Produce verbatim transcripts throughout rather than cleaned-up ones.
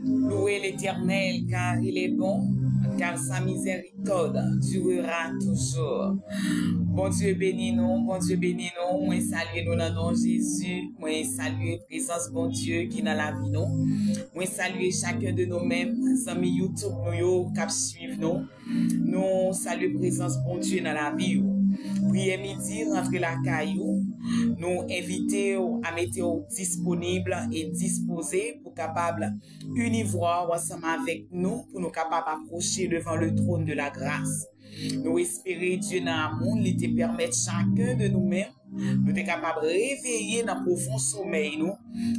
Louez l'Éternel, car il est bon, car sa miséricorde durera toujours. Bondye beni nou, Bondye beni nou. Mwen salye nou nan non Jezi. Mwen salye prezans Bondye ki nan lavi nou. Mwen salye chacun de nous-mêmes, zanmi YouTube nou yo k ap swiv nou. Nou salye prezans Bondye nan lavi w. Priyè midi, rantre lakay ou. Nou envite w a mete w disponib e dispoze pou kapab ini vwa w ansanm avèk nou, pou nou kapab apwoche devan le trône de la grâce. Nou espere Dye nan amou li te pèmèt chacun de nous-mêmes nou te kapab reveye nan pwofon somèy nou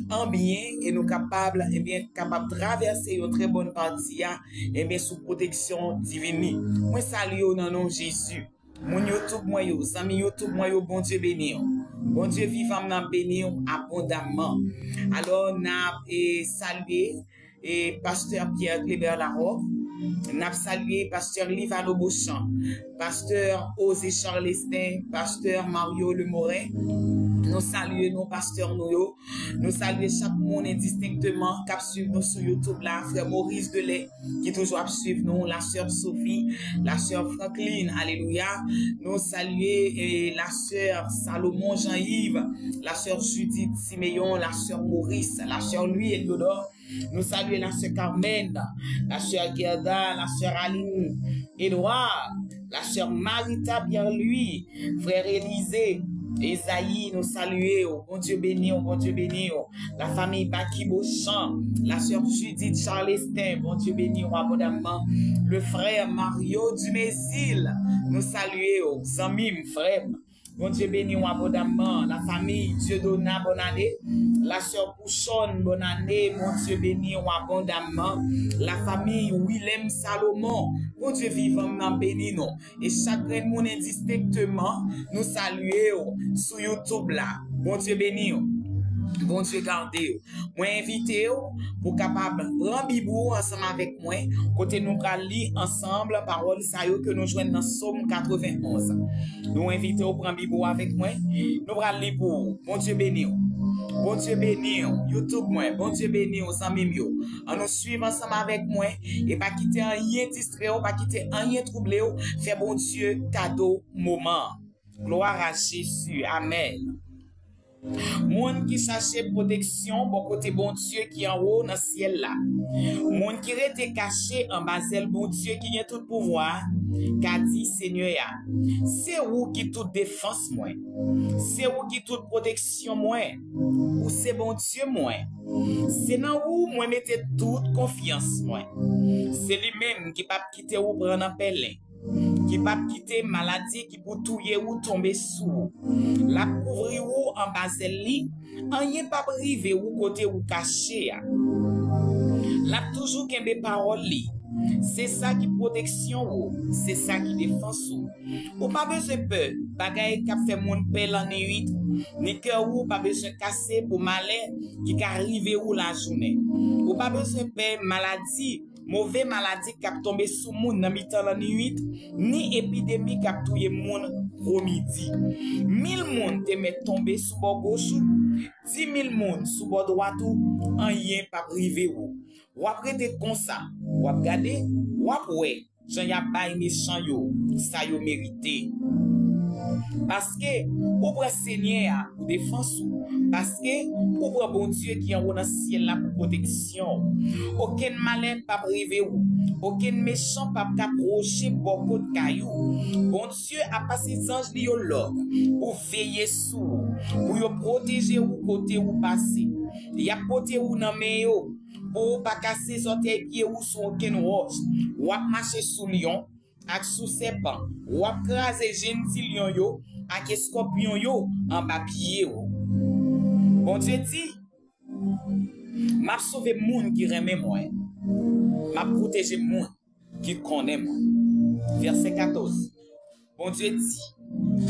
an byen e nou kapab, ebyen, kapab travèse yon trè bòn pati a, ebyen, sou pwoteksyon divin li. Mwen salye w nan non Jezi. Moun YouTube mwen yo, zanmi YouTube mwen yo, Bondye beni w. Bondye vivan m nan beni w abondamman. Alò, n ap, e, salye e pastè Pierre Clébert Larocque. N ap salye pastè Livano Beauchamp, pastè Osé Charlestin, pastè Mario Lemorin. Nou salye nou, pastè nou yo. Nou salye chak moun endistenkteman k ap swiv nou sou YouTube la. Frè Maurice Delay, ki toujou ap swiv nou, la sè Sophie, la sè Franklin, alelouya. Nou salye, e, la sè Salomon Jean-Yves, la sè Judith Siméon, la sè Maurice, la sè Louis Eliodor. Nou salye la sè Carmen, la sè Gerda, la sè Aline Edouard, la sè Marita Pierre-Louis, frè Elize, Ezayi, nou salye w. Bondye beni w, Bondye beni w. La famille Baki Beauchamp, la sè Judith Charlestin, Bondye beni w abondamman. Le frè Mario Dumézil, nou salye w. Zanmi m, frè m, Bondye beni w abondamman. La famille Dieudonna, bonne année. La sè Pouchonne, bonne année. Bondye beni w abondamman. La famille Willem Salomon, Bondye vivan m nan beni nou. E chak grenn moun endistenkteman, nou salye w sou YouTube la. Bondye beni w. Bondye gade w. Mwen envite w pou kapab pran Bib ou ansanm avèk mwen, kote nou pral li ansanm pawòl sa yo ke nou jwenn nan Sòm katrevenn onz. Nou envite w pran Bib ou avèk mwen. Nou pral li pou ou. Bondye beni w. Bondye beni w. YouTube mwen, Bondye beni w, zanmi m yo. Ann nou swiv ansanm avèk mwen. E pa kite anyen distrè w, pa kite anyen twouble w. Fè Bondye kado moman an. Gloire à Jésus. Amèn. Moun ki chache pwoteksyon bò kote Bondye ki anwo nan syèl la. Moun ki rete kache anba zèl Bondye ki gen tout pouvwa a, ka di Senyè a, se ou ki tout defans mwen. Se ou ki tout pwoteksyon mwen. Ou se Bondye mwen. Se nan ou mwen mete tout konfyans mwen. Se li menm ki p ap kite ou pran nan pèlen, ki p ap kite maladi ki pou touye ou tonbe sou ou. L ap kouvri ou anba zèl li, anyen p ap rive ou kote ou kache a. L ap toujou kenbe pawòl li. Se sa ki pwoteksyon ou, se sa ki defans ou. Ou pa bezwen pè bagay k ap fè moun pè lannwit, ni kè ou pa bezwen kase pou malè ki ka rive ou lajounen. Ou pa bezwen pè maladi, move maladi k ap tonbe sou moun nan mitan lannwit, ni epidemi k ap touye moun gwo midi. Mil moun te mèt tonbe sou bò goch ou, di mil moun sou bò dwat ou, anyen p ap rive ou. W ap rete konsa, w ap gade, w ap wè jan y ap bay mechan yo sa yo merite. Paske ou pran Senyè a pou defans ou, paske ou pran Bondye ki anwo nan syèl la pou pwoteksyon w. Okenn malè p ap rive ou, okenn mechan p ap ka pwoche bò kot kay ou. Bondye ap pase zanj li yo lòd pou veye sou ou, pou yo pwoteje ou kote ou pase. Y ap pote ou nan men yo, pou ou pa kase zòtèy pye ou sou okenn wòch. W ap mache sou lyon ak sou sèpan. W ap kraze jenn ti lyon yo ak eskòpyon yo anba pye ou. Bondye di, m ap sove moun ki renmen mwen. M ap pwoteje moun ki konnen mwen. Vèsè katòz. Bondye di,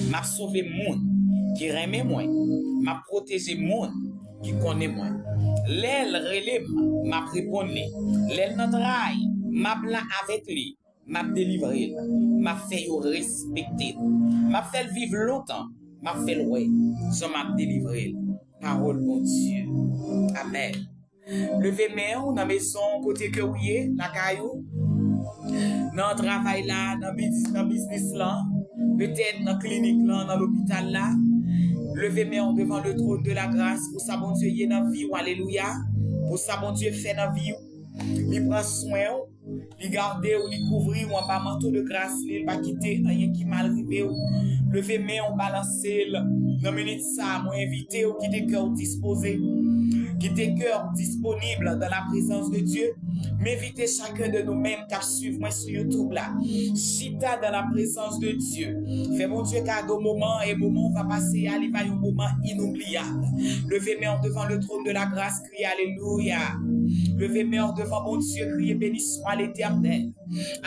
m ap sove moun ki renmen mwen, m ap pwoteje moun ki konnen mwen. Lè l rele m, m ap reponn li. Lè l nan tray, m ap la avèk li, m ap delivre l, m ap fè yo respekte l. M ap fè l viv lontan, m ap fè l wè jan m ap delivre l. Pawòl Bondye. Amèn. Leve men w nan mezon kote ke w ye, lakay ou, nan travay la, nan biz-, nan biznis lan, petèt nan klinik lan, nan lopital la. Leve men w devan le trône de la grâce pou sa Bondye ye nan vi w, alelouya. Pou sa Bondye fè nan vi w. Li pran swen w, li gade w, li kouvri w anba manto de gras li, li pa kite anyen ki mal rive w. Leve men w, balanse l. Nan minit sa, mwen envite w kite kè w dispoze, kite kè w disponib dans la présence de Dieu. M envite chacun de nous-mêmes k ap swiv mwen sou YouTube la, chita dans la présence de Dieu. Fè Bondye kado moman, e moman w va pase a, li va yon moman inoubliyab. Leve men w devan le trône de la grâce, kriye alelouya. Leve men w devan Bondye, kriye beni swa Letènèl.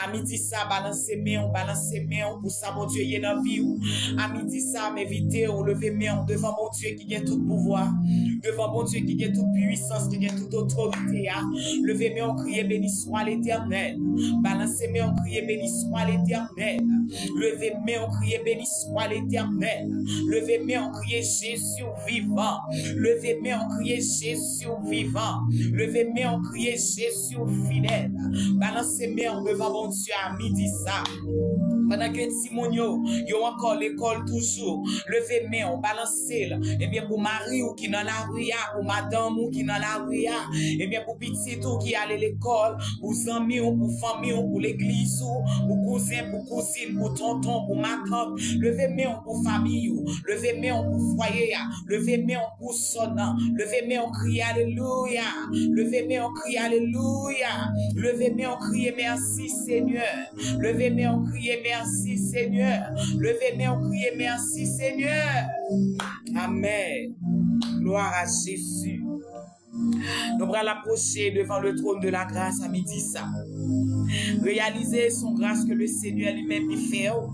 A midi sa, balanse men w, balanse men w pou sa Bondye ye nan vi w. A midi sa, m envite w leve men w devan Bondye ki gen tout pouvwa, devan Bondye ki gen tout pwisans, ki gen tout otorite a. Leve men w, kriye beni swa Letènèl. Balanse men w, kriye beni swa Letènèl. Leve men w, kriye beni swa Letènèl. Leve men w, kriye Jezi w vivan. Leve men w, kriye Jezi w vivan. Leve men w, kriye Jezi w fidèl. Balanse men w devan Bondye a midi sa. Pandan ke timoun yo, yo ankò lekòl toujou, leve men w, balanse l. Ebyen, pou mari w ki nan lari a, pou madanm ou ki nan lari a, ebyen, pou pitit ou ki ale lekòl, pou zanmi w, pou fanmi w, pou legliz ou, pou kouzen, pou kouzin, pou tonton, pou matant, leve men w pou fanmi w, leve men w pou fwaye a, leve men w pou sò nan, leve men w kriye alelouya, leve men w kriye alelouya, leve men w kriye mèsi Senyè, leve men w kriye mèsi Senyè, leve men w kriye mèsi Senyè. Amèn. Glwa a Jezi. Nou pral apwoche devan le trône de la grâce a midi sa. Reyalize se yon gras ke le Senyè li menm li fè w.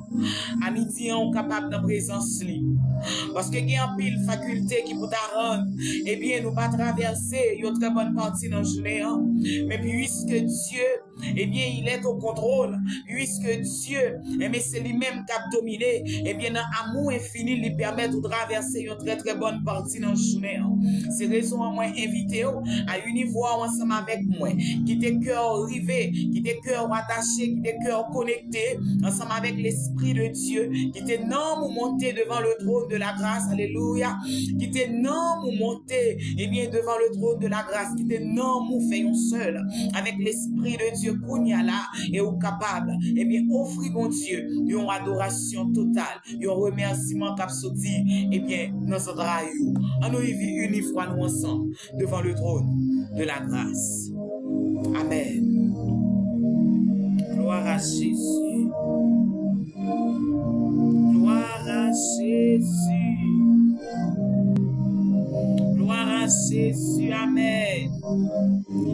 A midi an, ou kapab nan prezans li. Paske gen anpil fakilte ki pou ta rann, ebyen, nou pa travèse yon trè bòn pati nan jounen an. Men piske Dye, ebyen, il est au contrôle, puisque Dieu, ebyen, se li menm k ap domine, ebyen, nan amou enfini, li pèmèt ou travèse yon trè, trè bòn pati nan jounen an. Se rezon an mwen envite w a ini vwa w ansanm avèk mwen. Kite kè w rive, kite kè w atache, kite kè w konekte ansanm avèk Lespri de Dye. Kite nanm ou monte devan le trône de la grâce, alelouya. Kite nanm ou monte, ebyen, devan le trône de la grâce. Kite nanm ou fè yon sèl avèk Lespri de Dye kounye a la, e ou kapab, ebyen, ofri Bondye yon adorasyon total, yon remèsiman k ap soti, ebyen, nan zantray ou. Ann nou ini vwa nou ansanm devan le trône de la grâce. Amèn. Glwa a Jezi. Glwa a Jezi. Glwa a Jezi. Amèn.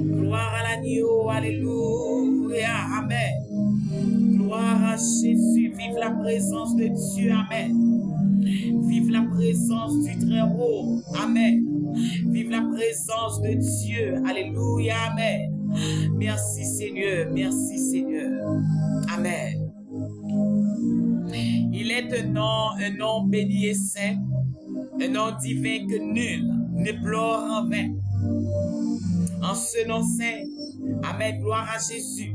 Glwa a l'agneau. Alelouya. Amèn. Glwa a Jezi. Viv la prezans de Dye. Amèn. Viv la prezans du Très Haut. Amèn. Viv la prezans de Dye. Alelouya. Amèn. Mèsi Senyè. Mèsi Senyè. Amèn. Il est un nom, un nom béni et saint, un nom divin que nul ne pleure en vain. En ce nom saint, amèn, gloire à Jésus,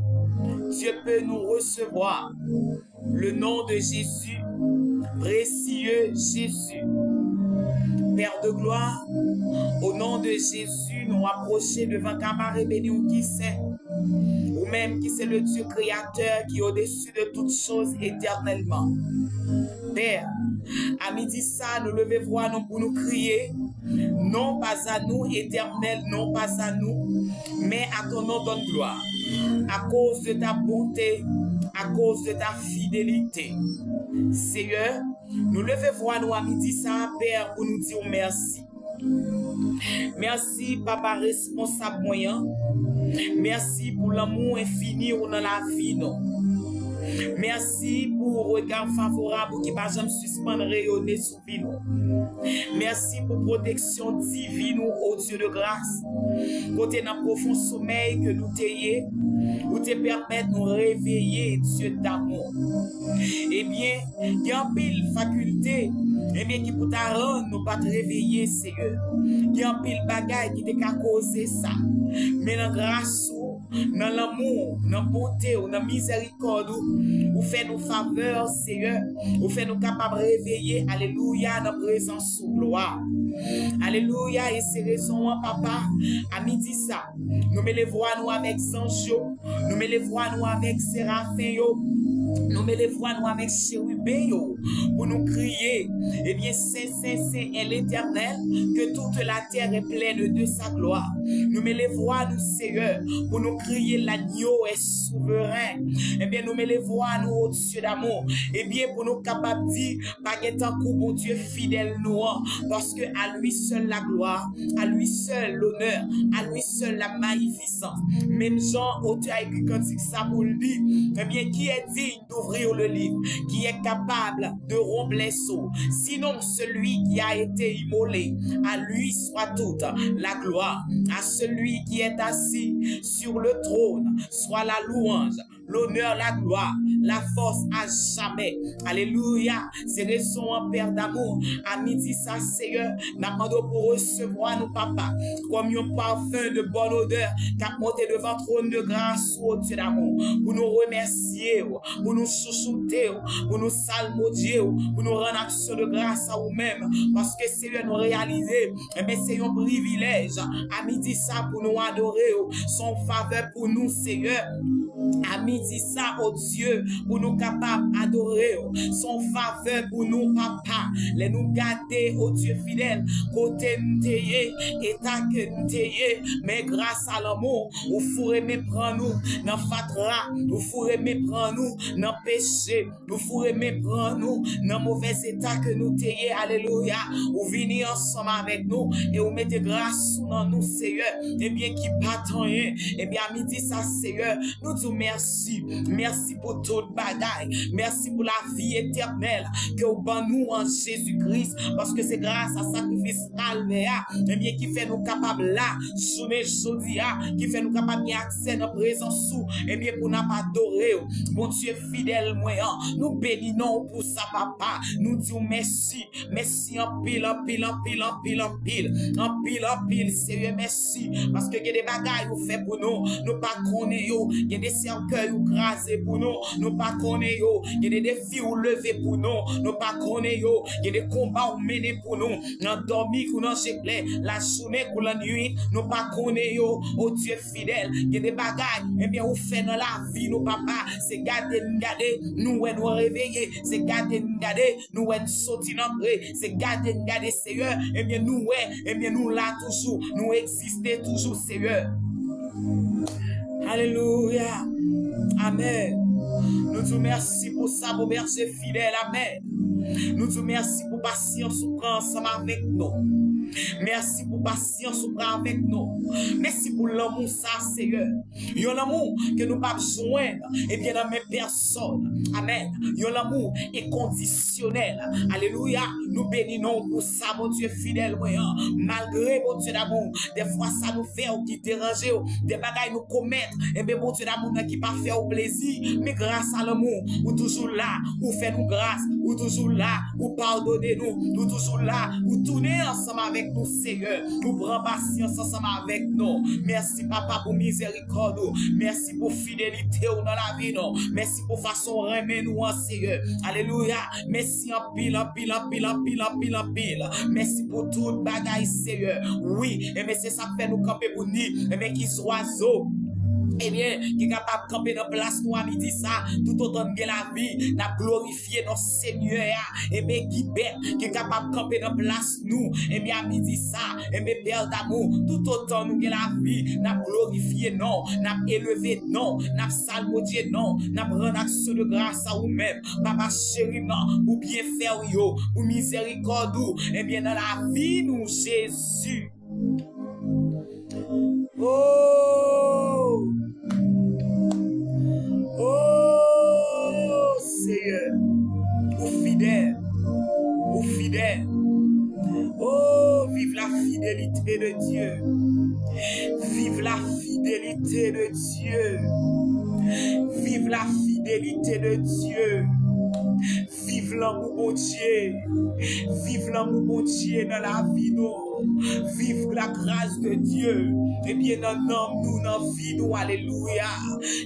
Dieu peut nous recevoir. Le nom de Jésus, précieux Jésus, Père de gloire, au nom de Jésus, nou apwoche devan kabare beni ou ki sen. Ou menm ki se le Dieu créateur qui est au-dessus de toutes choses éternellement. Père, a midi sa, nou leve vwa nou pou nou kriye, non pas à nous, Éternel, non pas à nous, mais à ton nom donne gloire, à cause de ta bonté, à cause de ta fidélité. Seyè, nou leve vwa nou a midi sa, Pè, pou nou di w mèsi. Mèsi, Papa responsab mwen an. Mèsi pou lanmou enfini ou nan lavi nou. Mèsi pou rega favorab ou ki pa janm sispann reyone sou vi nou. Mèsi pou pwoteksyon divin ou, o Dye de gras. Kote nan pwofon somèy ke nou te ye, ou te pèmèt nou reveye, Dye damou. Ebyen, gen anpil fakilte Ebyen, ki pou ta rann nou pa t reveye, Seyè. Gen anpil bagay ki te ka koze sa. Men nan gras ou, nan lanmou w, nan bonte w, nan mizèrikòd ou, ou fè nou favè, Seyè. Ou fè nou kapab reveye, alelouya, nan prezans ou, glwa. Alelouya, e se rezon an, papa, a midi sa, nou mele vwa nou avèk zanj yo, nou mele vwa nou avèk serafen yo, nou mele vwa nou avèk cheriben yo, pou nou kriye, ebyen, Sen, Sen, Sen est l'Éternel, que toute la terre est pleine de sa gloire. Nou mele vwa nou, Seyè, pou nou kriye, L'agneau est souverain. Ebyen, nou mele vwa nou, o Dye damou, ebyen, pou nou kapab di, pa gen tankou Bondye fidèl nou an, paske à lui seul la gloire, à lui seul l'honneur, à lui seul la magnificence. Menm jan otè a ekri kantik sa pou l di, ebyen, qui est digne d'ouvrir le livre, qui est capable de rompre les sceaux, sinon celui qui a été immolé, à lui soit toute la gloire, à celui qui est assis sur le trône soit la louange, l'honneur, la gloire, la force à jamais. Alelouya. Se rezon an, Pè damou, a midi sa, Seyè, n ap mande w pou resevwa nou, papa, kòm yon pafen de bòn odè k ap monte devan twòn de gras ou, o Dye damou, pou nou remèsye w, pou nou chouchoute w, pou nou salmodye w, pou nou rann aksyon de gras a ou menm, paske, Seyè, nou reyalize, ebyen, se yon privilèj a midi sa pou nou adore w. Se yon favè pou nou, Seyè. A midi sa, o Dye, pou nou kapab adore w. Se yon favè pou nou, papa. Lè nou gade, o Dye fidèl, kote n te ye, eta ke n te ye, men gras a lanmou, ou foure men pran nou nan fatra, ou foure men pran nou nan peche, ou foure men pran nou nan movèz eta ke nou te ye, alelouya. Ou vini ansanm avèk nou e ou mete gras ou nan nou, Seyè. Ebyen, ki pa t anyen. Ebyen, a midi sa, Seyè, nou di w mèsi. Mèsi pou tout bagay. Mèsi pou lavi etènèl ke w ban nou an Jezi Kris, paske se gras a sakrifis Kalvè a, ebyen, ki fè nou kapab la, jounen jodi a, ki fè nou kapab gen aksè nan prezans ou, ebyen, pou n ap adore w. Bondye fidèl mwen an, nou beni non w pou sa, papa. Nou di w mèsi. Mèsi anpil, anpil, anpil, anpil, anpil. Anpil, anpil, Seyè, mèsi. Paske gen de bagay ou fè pou nou, nou pa konnen yo. Gen de sèkèy ou kraze pou nou, nou pa konnen yo. Gen de defi ou leve pou nou, nou pa konnen yo. Gen de konba ou mennen pou nou, nan dòmi kou nan je klè, lajounen kou lannwit, nou pa konnen yo. O Dye fidèl, gen de bagay, ebyen, ou fè nan lavi nou, papa. Se gade n gade, nou wè nou reveye. Se gade n gade, nou wè n soti nan pre. Se gade n gade, Seyè, ebyen, nou wè, ebyen, nou la toujou. Nou egziste toujou, Seyè. Alelouya. Amèn. Nou di w mèsi pou sa, bon Bondye fidèl. Amèn. Nou di w mèsi pou pasyans ou pran ansanm avèk nou. Mèsi pou pasyans ou pran avèk nou. Mèsi pou lanmou sa, Seyè. Yon lanmou ke nou p ap jwenn, ebyen, nan men pèsòn. Amèn. Yon lanmou enkondisyonèl. Alelouya. Nou beni non w pou sa, Bondye fidèl mwen an. Malgre, Bondye damou, dèfwa sa nou fè w ki deranje w, de bagay nou komèt, ebyen, Bondye damou, nan ki pa fè w plezi, men gras a lanmou, ou toujou la, ou fè nou gras, ou toujou la, ou padone nou, ou toujou la, ou tounen ansanm avèk nou, Seyè, ou pran pasyans ansanm avèk nou. Mèsi, papa, pou mizèrikòd ou. Mèsi pou fidelite w nan lavi nou. Mèsi pou fason w renmen nou an, Seyè. Alelouya. Mèsi anpil, anpil, anpil, anpil, anpil, anpil. Mèsi pou tout bagay, Seyè. Wi, ebyen, se sa k fè nou kanpe pou n di, ebyen, ki zwazo, ebyen, ki kapab kanpe nan plas nou a midi sa, toutotan n gen lavi, n ap glorifye non Senyè a. Ebyen, ki bèt ki kapab kanpe nan plas nou, ebyen, a midi sa, ebyen, Pè damou, toutotan nou gen lavi, n ap glorifye non, n ap eleve non, n ap salmodye non, n ap rann aksyon de gras a ou menm, papa cheri m nan, pou byenfè w yo, pou mizèrikòd ou, ebyen, nan lavi nou, Jezi. Oh! Oh, Seyè, ou fidèl, ou fidèl. Oh, vive la fidélité de Dieu. Vive la fidélité de Dieu. Vive la fidélité de Dieu. Viv lanmou Bondye. Viv lanmou Bondye nan lavi nou. Viv la grâce de Dieu. Ebyen, nan nanm nou, nan vi nou, alelouya.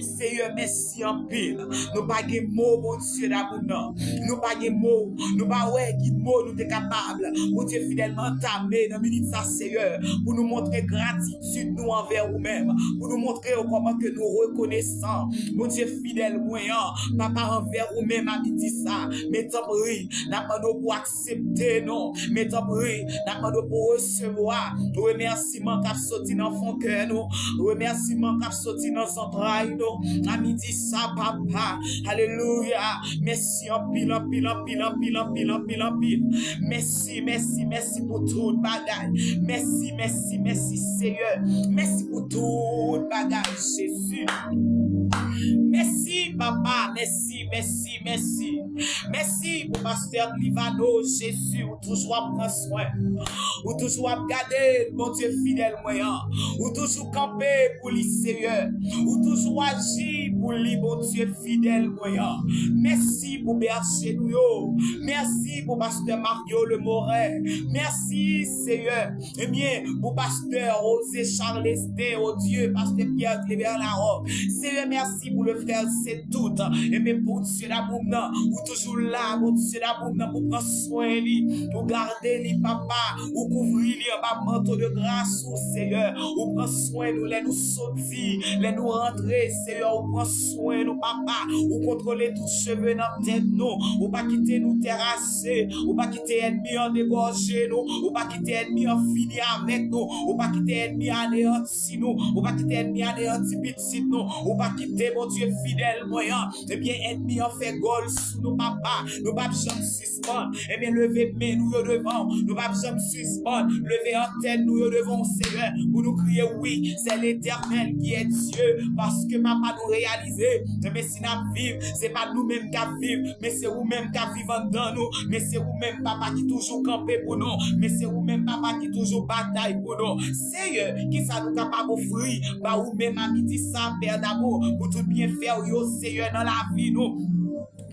Seyè, mèsi anpil. Nou pa gen mo, Bondye damou nan. Nou pa gen mo. Nou pa wè ki mo nou te kapab, Bondye fidèl, antame nan minit sa, Seyè, pou nou montre gratitid nou anvè ou menm, pou nou montre w kòman ke nou rekonesan, Bondye fidèl mwen an, Papa, anvè ou menm, a midi sa. Men tanpri, n ap mande w pou aksepte nou. Men tanpri, n ap mande w pou resevwa remèsiman k ap soti nan fon kè nou, remèsiman k ap soti nan zantray nou. A midi sa, Papa, alelouya, mèsi anpil, anpil, anpil, anpil, anpil, anpil, anpil. Mèsi, mèsi, mèsi pou tout bagay. Mèsi, mèsi, mèsi, Seyè. Mèsi pou tout bagay, Jezi. Mèsi, Papa, mèsi, mèsi, mèsi. Mèsi pou pastè Livano, Jezi, ou toujou ap pran swen. Ou toujou ap gade l, Bondye fidèl mwen an. Ou toujou kanpe pou li, Seyè. Ou toujou aji pou li, Bondye fidèl mwen an. Mèsi pou bèche nou yo. Mèsi pou pastè Mario Lemorin. Mèsi, Seyè. Ebyen, pou pastè Rosé Charles T, o Dye, pastè Pierre Clébert Larocque. Seyè, mèsi pou le frè Setout. Ebyen, pou Dye damou nan, ou toujou la, pou Dye damou nan, pou pran swen li, pou gade li, Papa, ou kouvri li anba manto de gras ou, Seyè. Ou pran swen nou lè nou soti, lè nou rantre, Seyè, ou pran swen nou, Papa. Ou kontwole tout cheve nan tèt nou. Ou pa kite nou terase. Ou pa kite ènmi an degòje nou. Ou pa kite ènmi an fini avèk nou. Ou pa kite ènmi an aneyanti nou. Ou pa kite ènmi an aneyanti pitit nou. Ou pa kite, Bondye fidèl mwen an, ebyen, ènmi an fè gòl sou nou, Papa. Nou p ap janm sispann, ebyen, leve men nou yo devan w. Nou p ap janm sispann leve antèn nou yo devan w, Seyè, pou nou kriye, wi, c'est l'Éternel qui est Dieu. Paske, Papa, nou reyalize, ebyen, si n ap viv, se pa nou menm k ap viv, men se ou menm k ap viv anndan nou. Men se ou menm, Papa, ki toujou kanpe pou nou. Men se ou menm, Papa, ki toujou batay pou nou. Seyè, kisa nou kapab ofri ba ou menm a midi sa, Pè damou, pou tout byenfè w yo, Seyè, nan lavi nou?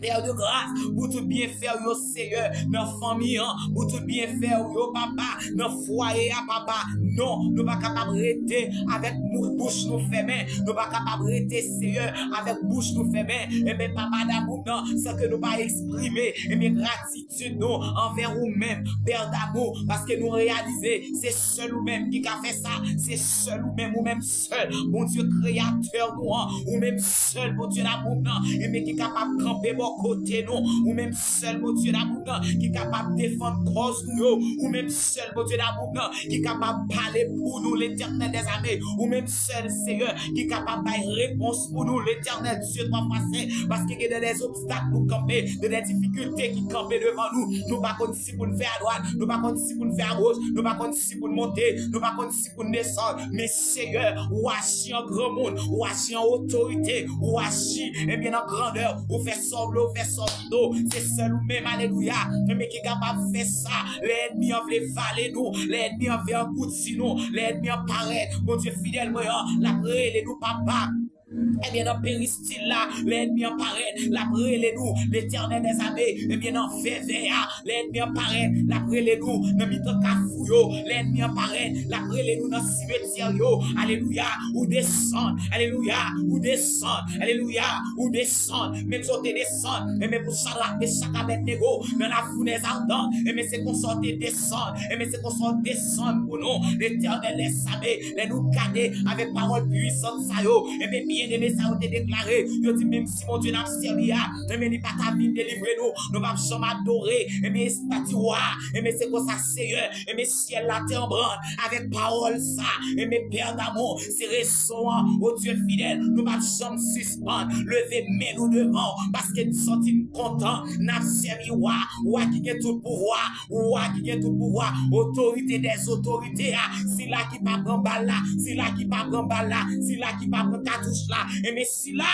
Pè de gras, pou tout byenfè w yo, Seyè, nan fanmi an, pou tout byenfè w yo, Papa, nan fwaye a, Papa. Non, nou pa kapab rete avèk nou, bouch nou fèmen. Nou pa kapab rete, Seyè, avèk bouch nou fèmen. Ebyen, Papa damou nan, san ke nou pa eksprime, ebyen, gratitid nou anvè ou menm, Pè damou, paske nou reyalize se sèl ou menm ki ka fè sa. Se sèl ou menm, ou menm sèl, Bondye kreyatè nou an, ou menm sèl, Bondye damou nan, ebyen, ki kapab kanpe bò kote nou. Ou menm sèl, Bondye damou nan, ki kapab defann kòz nou yo. Ou menm sèl, Bondye damou nan, ki kapab pale pou nou, Letènèl dèzame. Ou menm sèl, Seyè, ki kapab bay repons pou nou, Letènèl Dye twa fwa sen. Paske gen de, de obstak nou kanpe, de, de difikilte ki kanpe devan nou. Nou pa konn si pou n fè adwat, nou pa konn si pou n fè agoch, nou pa konn si pou n monte, nou pa konn si pou n desann. Men Seyè, ou aji an granmoun, ou aji an otorite, ou aji, ebyen, nan grandè, ou fè sa w vle, ou fè sa w pito. Se sèl ou menm, alelouya, ebyen, ki kapab fè sa. Lè ènmi an vle vale nou, lè ènmi an vle angouti nou, lè ènmi an parèt, Bondye fidèl mwen an, l ap rele nou, Papa. Ebyen, nan peristil la, lè ènmi an parèt, l ap rele nou, Letènèl dèzame. Ebyen, nan vèvè a, lè ènmi an parèt, l ap rele nou, nan mitan kafou yo, lè ènmi an parèt, l ap rele nou, nan simityè yo. Alelouya, ou desann, alelouya, ou desann, alelouya, ou desann. Menm jan w te desann, ebyen, pou Chadrak, Mechak, Abèdnego, nan lafounèz adan, ebyen, se konsa w te desann, ebyen, se konsa w desann pou nou, Letènèl dèzame. Lè nou gade avèk pawòl pwisan sa yo, ebyen, byeneme, sa yo te deklare, yo di, menm si Bondye n ap sèvi a, ebyen, li pa ta vin delivre nou, nou p ap janm adore, ebyen, estati wa, ebyen, se konsa, Seyè, ebyen, syèl la te anbrann avèk pawòl sa, ebyen, Pè damou, se rezon an, o Dye fidèl, nou p ap janm sispann leve men nou devan w, paske n santi n kontan, n ap sèvi wa, wa ki gen tout pouvwa, wa ki gen tout pouvwa, otorite dèzotorite a, sila ki pa pran bal la, sila ki pa pran bal la, sila ki pa pran katouch la, ebyen, sila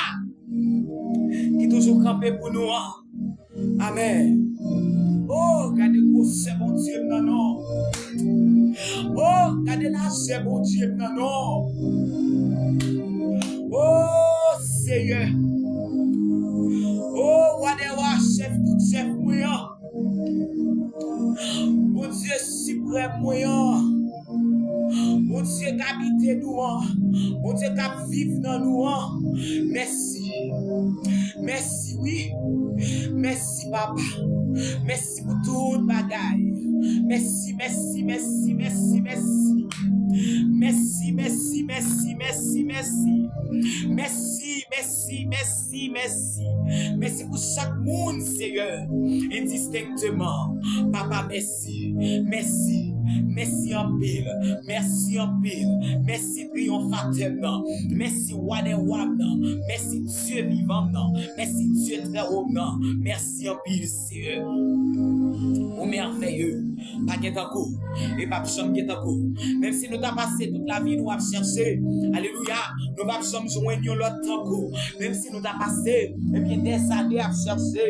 ki toujou kanpe pou nou an. Amèn. Oh, gade gwosè Bondye m nan non. Oh, gade lajè Bondye m nan non. Oh, Seyè. Oh, wa dè wa, chèf tout Pèp mwen an, Bondye k abite nou an, Bondye k ap viv nan nou an, mèsi. Mèsi, wi. Mèsi, papa. Mèsi pou tout bagay. Mèsi, mèsi, mèsi, mèsi, mèsi. Mèsi, mèsi, mèsi, mèsi, mèsi. Mèsi, mèsi, mèsi, mèsi. Mèsi pou chak moun, Seyè, endistenkteman. Papa, mèsi. Mèsi. Mèsi anpil. Mèsi anpil. Mèsi triyonfatè m nan. Mèsi wa dè wa m nan. Mèsi Dye vivan m nan. Mèsi Dye trè wo m nan. Mèsi anpil, Seyè. Ou mèvèye. Pa gen tankou. E p ap janm gen tankou. Menm si nou ta pase tout lavi nou ap chèche, alelouya, nou p ap janm jwenn yon lòt tankou. Menm si nou ta pase, ebyen, dèzane ap chèche,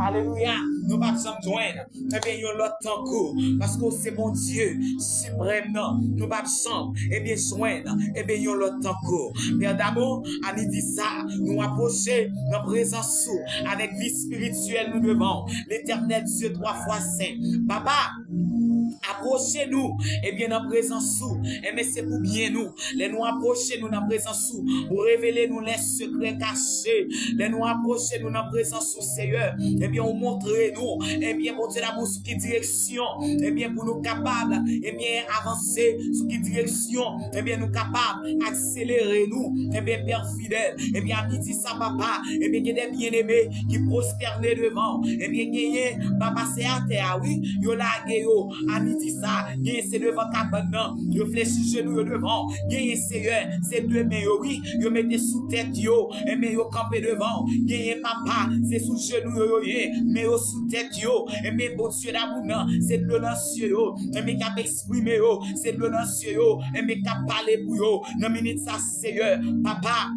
alelouya, nou p ap janm jwenn, ebyen, yon lòt tankou. Paske w se Bondye siprèm nan. Nou p ap janm, ebyen, jwenn, ebyen, yon lòt tankou. Pè damou, a midi sa, nou apwoche nan prezans ou avèk vi espirityèl nou devan w. Letènèl Dye twa fwa sen. Papa, apwoche nou, ebyen, nan prezans ou. Ebyen, se pou byen nou. Lè nou apwoche nou nan prezans ou, ou revele nou lè sekrè kache. Lè nou apwoche nou nan prezans ou, Seyè, ebyen, ou montre nou, ebyen, Bondye damou, sou ki direksyon, ebyen, pou nou kapab, ebyen, avanse, sou ki direksyon, ebyen, nou kapab akselere nou, ebyen, Pè fidèl, ebyen, a midi sa, papa, ebyen, gen de byeneme ki pwostène devan w, ebyen, genyen, papa, se atè a, wi, yo lage yo, a midi sa, genyen se devan kabann nan, yo flechi jenou yo devan w, genyen, Seyè, se de men yo, wi, yo mete sou tèt yo, ebyen, yo kanpe devan w, genyen, papa, se sou jenou yo yo ye, men yo sou tèt yo, ebyen, Bondye damou nan, se dlo nan zye yo, ebyen, k ap eksprime yo, se dlo nan zye yo, ebyen, k ap pale pou yo, nan minit sa, Seyè, papa,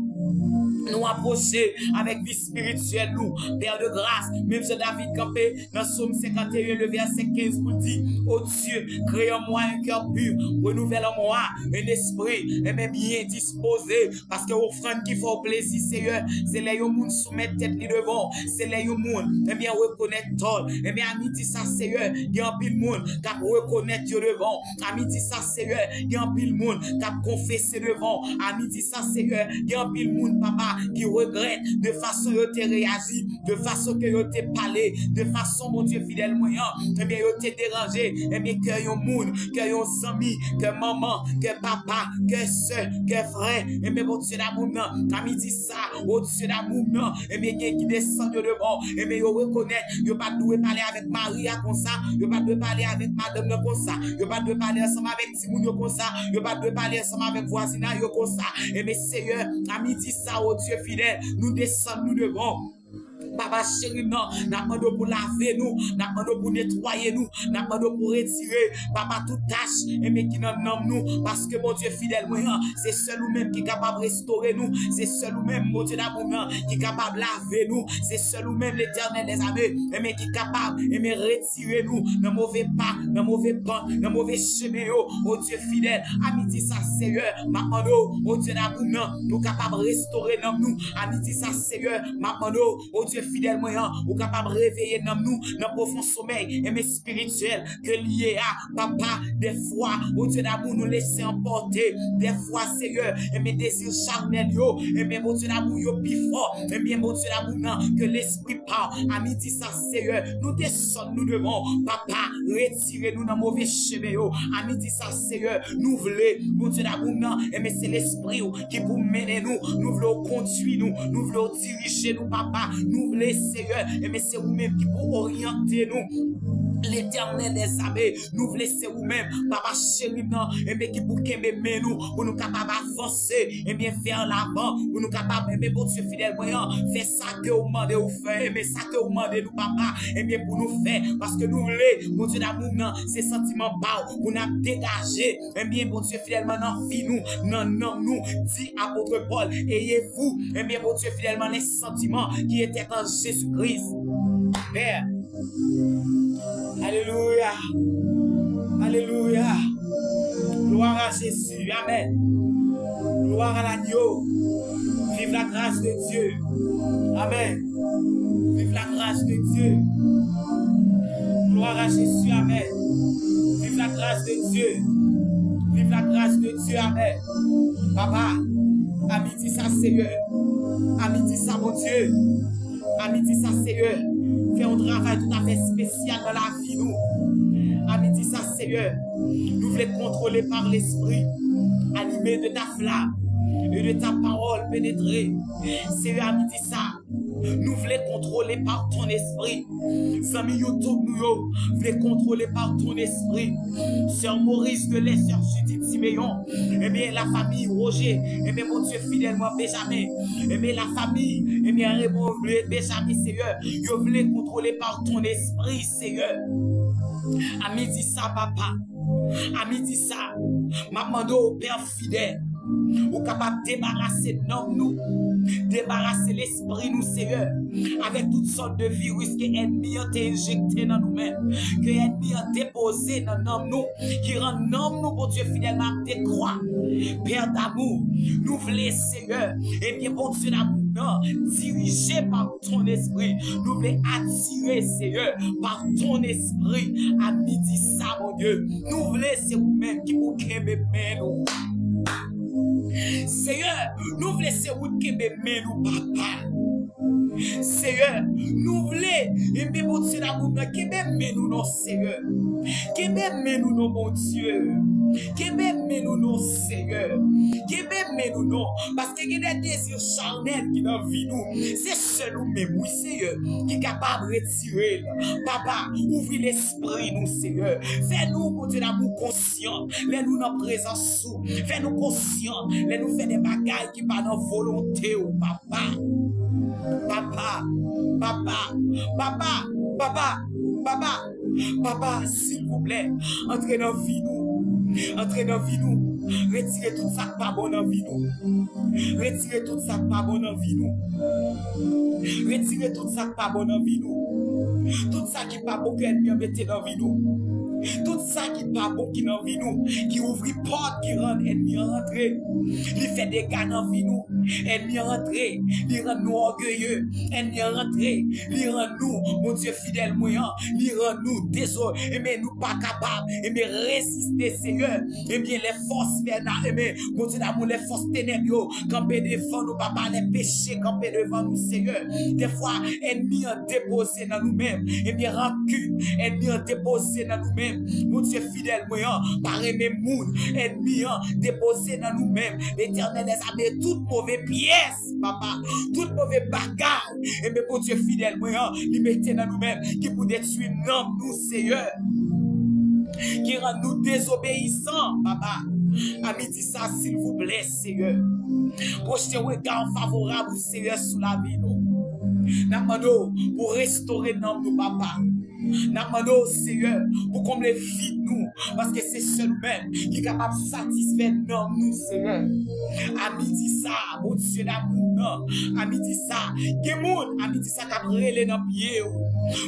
nou apwoche avèk vi espirityèl nou, Pè de gras, menm jan David kanpe nan Sòm senkanteyen, le vèsè kenz, pou l di, O Dieu, crée en moi un cœur pur, renouvelle en moi un esprit, ebyen, bien disposé, paske ofrann ki fè w plezi, Seyè, se lè yon moun soumèt tèt li devan w, se lè yon moun, ebyen, rekonèt tò l, ebyen, a midi sa, Seyè, gen anpil moun k ap rekonèt yo devan w, a midi sa, Seyè, gen anpil moun k ap konfese devan w. A midi sa, Seyè, gen anpil moun, papa, ki regrèt de fason yo te reyaji, de fason ke yo te pale, de fason, Bondye fidèl mwen an, ebyen, yo te deranje, ebyen, kè yon moun, kè yon zanmi, kè manman, kè papa, kè sè, kè frè, ebyen, Bondye damou m nan, a midi sa, o Dye damou m nan, ebyen, gen ki desann yo devan w, ebyen, yo rekonèt, yo pa t dwe pale avèk mari a konsa, yo pa t dwe pale avèk madanm nan konsa, yo pa t dwe pale ansanm avèk timoun yo konsa, yo pa t dwe pale ansanm avèk vwazinay yo konsa. Ebyen, Seyè, a midi sa, o Dye fidèl, nou desann nou devan w. Papa cheri m nan, n ap mande w pou lave nou, n ap mande w pou netwaye nou, n ap mande w pou retire, papa, tout tach, ebyen, ki nan nanm nou, paske, Bondye fidèl mwen an, se sèl ou menm ki kapab restore nou, se sèl ou menm, Bondye damou m nan, ki kapab lave nou, se sèl ou menm, Letènèl dèzame, ebyen, ki kapab, ebyen, retire nou nan move pa, nan move pant, nan move chemen yo, o Dye fidèl, a midi sa, Seyè, m ap mande w, o Dye damou m nan, pou w kapab restore nanm nou, a midi sa, Seyè, m ap mande w, o Dye fidèl mwen an, ou kapab reveye nanm nou nan pwofon somèy, ebyen, espirityèl ke l ye a, papa, dèfwa, o Dye damou, nou lese anpòte, dèfwa, Seyè, ebyen, dezi chanèl yo, ebyen, Bondye damou, yo pi fò, ebyen, Bondye damou m nan, ke lespri pa w, a midi sa, Seyè, nou desann nou devan w, papa, retire nou nan move chemen yo, a midi sa, Seyè, nou vle, Bondye damou m nan, ebyen, se lespri w ki pou mennen nou, nou vle w kondui nou, nou vle w dirije nou, papa, nou vle, Seyè, ebyen, se ou menm ki pou oryante nou, Letènèl dèzame, nou vle se ou menm, papa cheri m nan, ebyen, ki pou kenbe men nou, pou nou kapab avanse, ebyen, vè lavan, pou nou kapab, ebyen, Bondye fidèl mwen an, fè sa ke w mande w fè, ebyen, sa ke w mande nou, papa, ebyen, pou nou fè, paske nou vle, Bondye damou m nan, se santiman pa w, pou n ap degaje, ebyen, Bondye fidèl mwen, nan vi nou, nan nanm nou, di apot Pòl, ayez-vous, ebyen, Bondye fidèl mwen, les sentiments qui étaient en Jésus-Christ. Pè, Alelouya. Alelouya. Gloire à Jésus. Amen. Gloire à l'agneau. Vive la grâce de Dieu. Amen. Vive la grâce de Dieu. Gloire à Jésus. Amen. Vive Vive la grâce de Dieu. Vive la grâce de Dieu, amen. Papa, a midi sa, Seyè. A midi sa, Bondye. A midi sa, Seyè, fè yon travay toutafè espesyal nan lavi nou. A midi sa, Seyè, nou vle kontwole pa Lespri, anime de ta flamme et de ta parole pénétrer. Seyè, a midi sa, nou vle kontwole pa ton espri. Zanmi YouTube nou yo vle kontwole pa ton espri. Sè Moris de lè, sè Judith Siméon, ebyen, la famille Roger, ebyen, Bondye fidèl mwen, Benjamin, ebyen, la famille, ebyen, Raymond Benjamin, Seyè, yo vle kontwole pa ton espri, Seyè. A midi sa, papa, a midi sa, m ap mande w, Pè fidèl, ou kapab debarase nanm nou, debarase lespri nou, Seyè, avèk tout sòt de viris ke ènmi an te enjekte nan nou menm, ke ènmi an depoze nan nanm nou, ki rann nanm nou, Bondye fidèl, ap dekwa. Pè damou, nou vle, Seyè, ebyen, Bondye damou nan, dirije pa ton espri, nou vle atire, Seyè, pa ton espri, a midi sa, Bondye, nou vle se ou menm ki pou kenbe men nou. Seyè, nou vle se ou ki kenbe men nou, papa. Seyè, nou vle, ebyen, Bondye damou nan, kenbe men nou non, Seyè. Kenbe men nou non, Bondye. Kenbe men nou non, Seyè. Kenbe men nou non. Paske gen de dezi chanèl ki nan vi nou. Se sèl ou menm, wi, Seyè, ki kapab retire l. Papa, ouvri lespri nou, Seyè. Fè nou, Bondye damou, konsyan lè nou nan prezans ou. Fè nou konsyan lè nou fè de bagay ki pa nan volonte w, papa. Papa, papa, papa, papa, papa, papa, silvouplè, antre nan vi nou. Antre nan vi nou. Retire tout sa k pa bon nan vi nou. Retire tout sa k pa bon nan vi nou. Retire tout sa k pa bon nan vi nou. Tout sa ki pa bon ke ènmi an mete nan vi nou. Tout sa ki pa bon ki nan vi nou, ki ouvri pòt, ki rann ènmi an rantre. Li fè dega nan vi nou. Ènmi an rantre, li rann nou ògeye. Ènmi an rantre, li rann nou, Bondye fidèl mwen an, li rann nou dezo-, ebyen, nou pa kapab, ebyen, reziste, Seyè. Ebyen, lè fòs fè na, ebyen, Bondye damou, lè fòs tenèb yo kanpe devan nou, papa, lè peche kanpe devan nou, Seyè. Defwa, ènmi an depoze nan nou menm, ebyen, rankin, ènmi an depoze nan nou menm. Bondye fidèl mwen an, pa renmen moun, ènmi an depoze nan nou menm. Letènèl dèzame, tout move pyès, papa, tout move bagay, ebyen, Bondye fidèl mwen an, li mete nan nou menm, ki pou detwi nanm nou, Seyè. Ki rann nou dezobeyisan, papa. A midi sa, silvouplè, Seyè, pwote rega favorab ou, Seyè, sou lavi nou. N ap mande w pou restore nanm nou, papa. N ap mande w, Seyè, pou konble vid nou, paske se sèl ou menm ki kapab satisfè nanm nou, Seyè. A midi sa, Bondye damou nan, a midi sa, gen moun, a midi sa, k ap rele nan pye w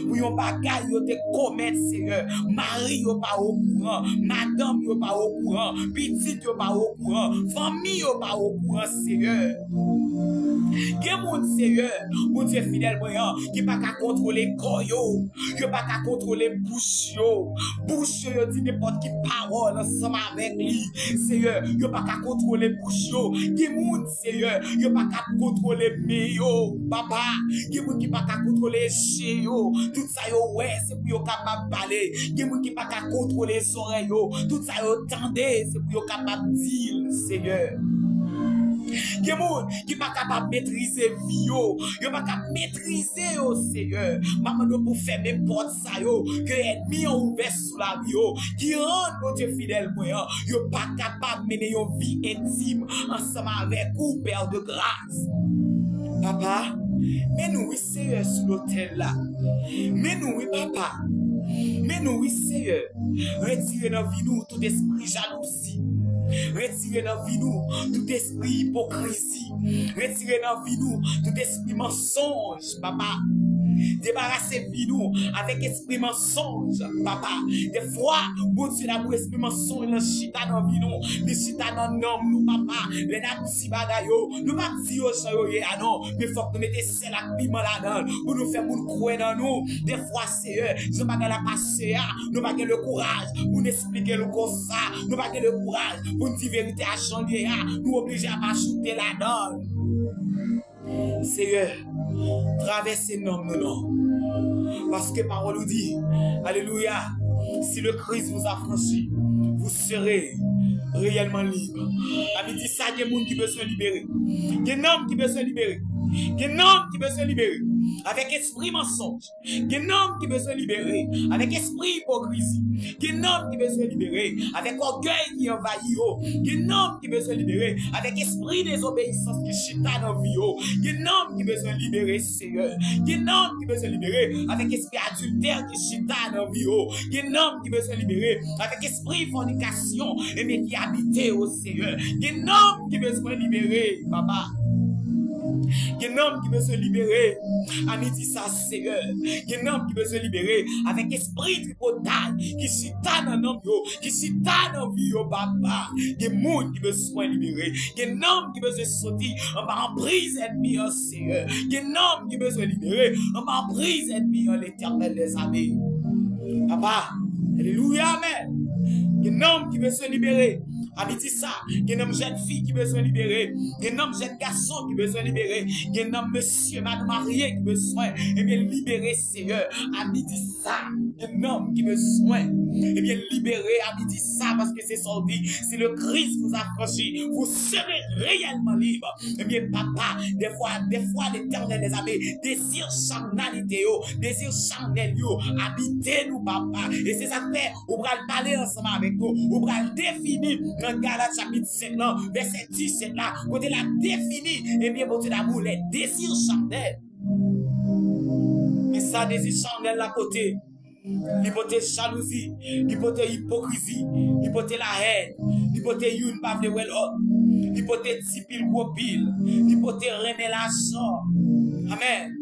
pou yon bagay yo te komèt, Seyè. Mari yo pa okouran, madanm yo pa okouran, pitit yo pa okouran, fanmi yo pa okouran, Seyè. Gen moun, Seyè, Bondye fidèl mwen an, ki pa ka kontwole kò yo, yo pa ka kontwole bouch yo. Bouch yo, yo di nenpòt ki pawòl ansanm avèk li. Seyè, yo pa ka kontwole bouch yo. Gen moun, Seyè, yo pa ka kontwole men yo, papa. Gen moun ki pa ka kontwole je yo. Tout sa yo wè, se pou yo kapab pale. Gen moun ki pa ka kontwole zòrèy yo. Tout sa yo tande, se pou yo kapab di l, Seyè. Gen moun ki pa kapab metrize vi yo. Yo pa ka metrize yo, Seyè. M ap mande w pou fèmen pòt sa yo ke ènmi an ouvè sou lavi yo, ki rann, Bondye fidèl mwen an, yo pa kapab mennen yon vi entim ansanm avèk ou, Pè de gras. Papa, men nou wi, Seyè, sou lotèl la. Men nou wi, papa. Men nou wi, Seyè. Retire nan vi nou tout espri jalouzi. Retire nan vi nou tout espri ipokrizi. Retire nan vi nou tout espri mansonj, papa. Debarase vi nou avèk espri mansonj, papa. Defwa, Bondye, damou, espri mansonj lan chita nan vi nou. Li chita nan nanm nou, papa. Lè n ap di bagay yo, nou p ap di yo jan yo ye a, non. Men fòk nou mete sèl ak piman ladan l pou nou fè moun kwè nan nou. Defwa, Seyè, jan bagay la pase a, nou pa gen le kouraj pou n esplike l konsa. Nou pa gen le kouraj pou n di verite a jan l ye a. Nou oblije ap ajoute ladan l. Seyè, travèse nanm nou, non. Paske pawòl ou di, alelouya, si le Christ vous affranchit, vous serez réellement libre. A midi sa, gen moun ki bezwen libere. Gen nanm ki bezwen libere. Gen nanm ki bezwen libere. Avèk espri mansonj. Gen nanm ki bezwen libere avèk espri ipokrizi. Gen nanm ki bezwen libere avèk ògèy ki anvayi yo. Gen nanm ki bezwen libere avèk espri dezobeyisans ki chita nan vi yo. Gen nanm ki bezwen libere, Seyè. Gen nanm ki bezwen libere avèk espri adiltè ki chita nan vi yo. Gen nanm ki bezwen libere avèk espri fònikasyon, ebyen, ki abite yo, Seyè. Gen nanm ki bezwen libere, papa. Gen nanm ki bezwen libere a midi sa, Seyè. Gen nanm ki bezwen libere avèk espri tripotay ki chita nan nanm yo, ki chita nan vi yo, papa. Gen moun ki bezwen libere. Gen nanm ki bezwen soti anba anpriz ènmi an, Seyè. Gen nanm ki bezwen libere anba anpriz ènmi an, Letènèl dèzame. Papa, alelouya, amèn. Gen nanm ki bezwen libere. A midi sa, gen nanm jèn fi ki bezwen libere. Gen nanm jèn gason ki bezwen libere. Gen nanm mesye, madanm marye ki bezwen, ebyen, libere, Seyè. A midi sa, gen nanm ki bezwen, ebyen, libere a midi sa, paske se sa w di, si le Christ vous affranchit, vous serez réellement libre. Ebyen, papa, defwa, defwa, Letènèl dèzame, dezi chanalite yo, dezi chanèl yo abite nou, papa. E se sa k fè ou pral pale ansanm avèk nou. Ou pral defini nan Galat chapit senk lan, vèsè disèt la, kote l ap defini, ebyen, Bondye damou, les désirs charnels. Men sa dezi chanèl la pote. Li pote jalouzi, li pote ipokrizi, li pote lahèn, li pote youn pa vle wè lòt, li pote ti pil gwo pil, li pote renmen lajan. Amèn.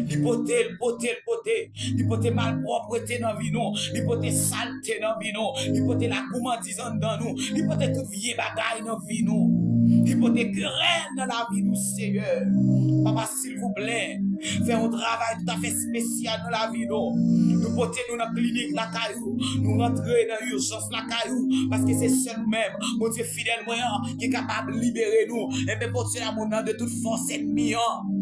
Li pote, li pote, li pote. Li pote malpwòpte nan vi nou. Li pote salte nan vi nou. Li pote lagoumandiz anndan nou. Li pote tout vye bagay nan vi nou. Li pote kerèl nan lavi nou, Seyè. Papa, silvouplè, fè yon travay toutafè espesyal nan lavi nou. Nou pote nou nan klinik lakay ou. Nou rantre nan ijans lakay ou. Paske se sèl ou menm, Bondye fidèl mwen an, ki kapab libere nou. Enben, Bondye damou, nan de tout fòs ènmi an.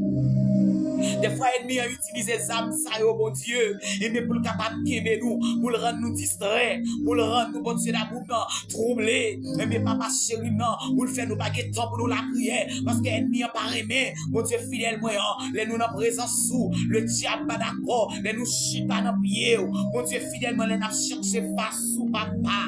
Defwa, ènmi an itilize zam sa yo, Bondye, enben, pou l kapab kenbe nou, pou l rann nou distrè, pou l rann nou, Bondye damou, nan twouble. Enben, papa cheri m nan, pou l fè nou pa gen tan pou nou lapriyè, paske ènmi an pa renmen, Bondye fidèl mwen an, lè nou nan prezans ou, ledyab pa dakò, lè nou chita nan pye w, Bondye fidèl mwen, lè n ap chèche fas ou, papa.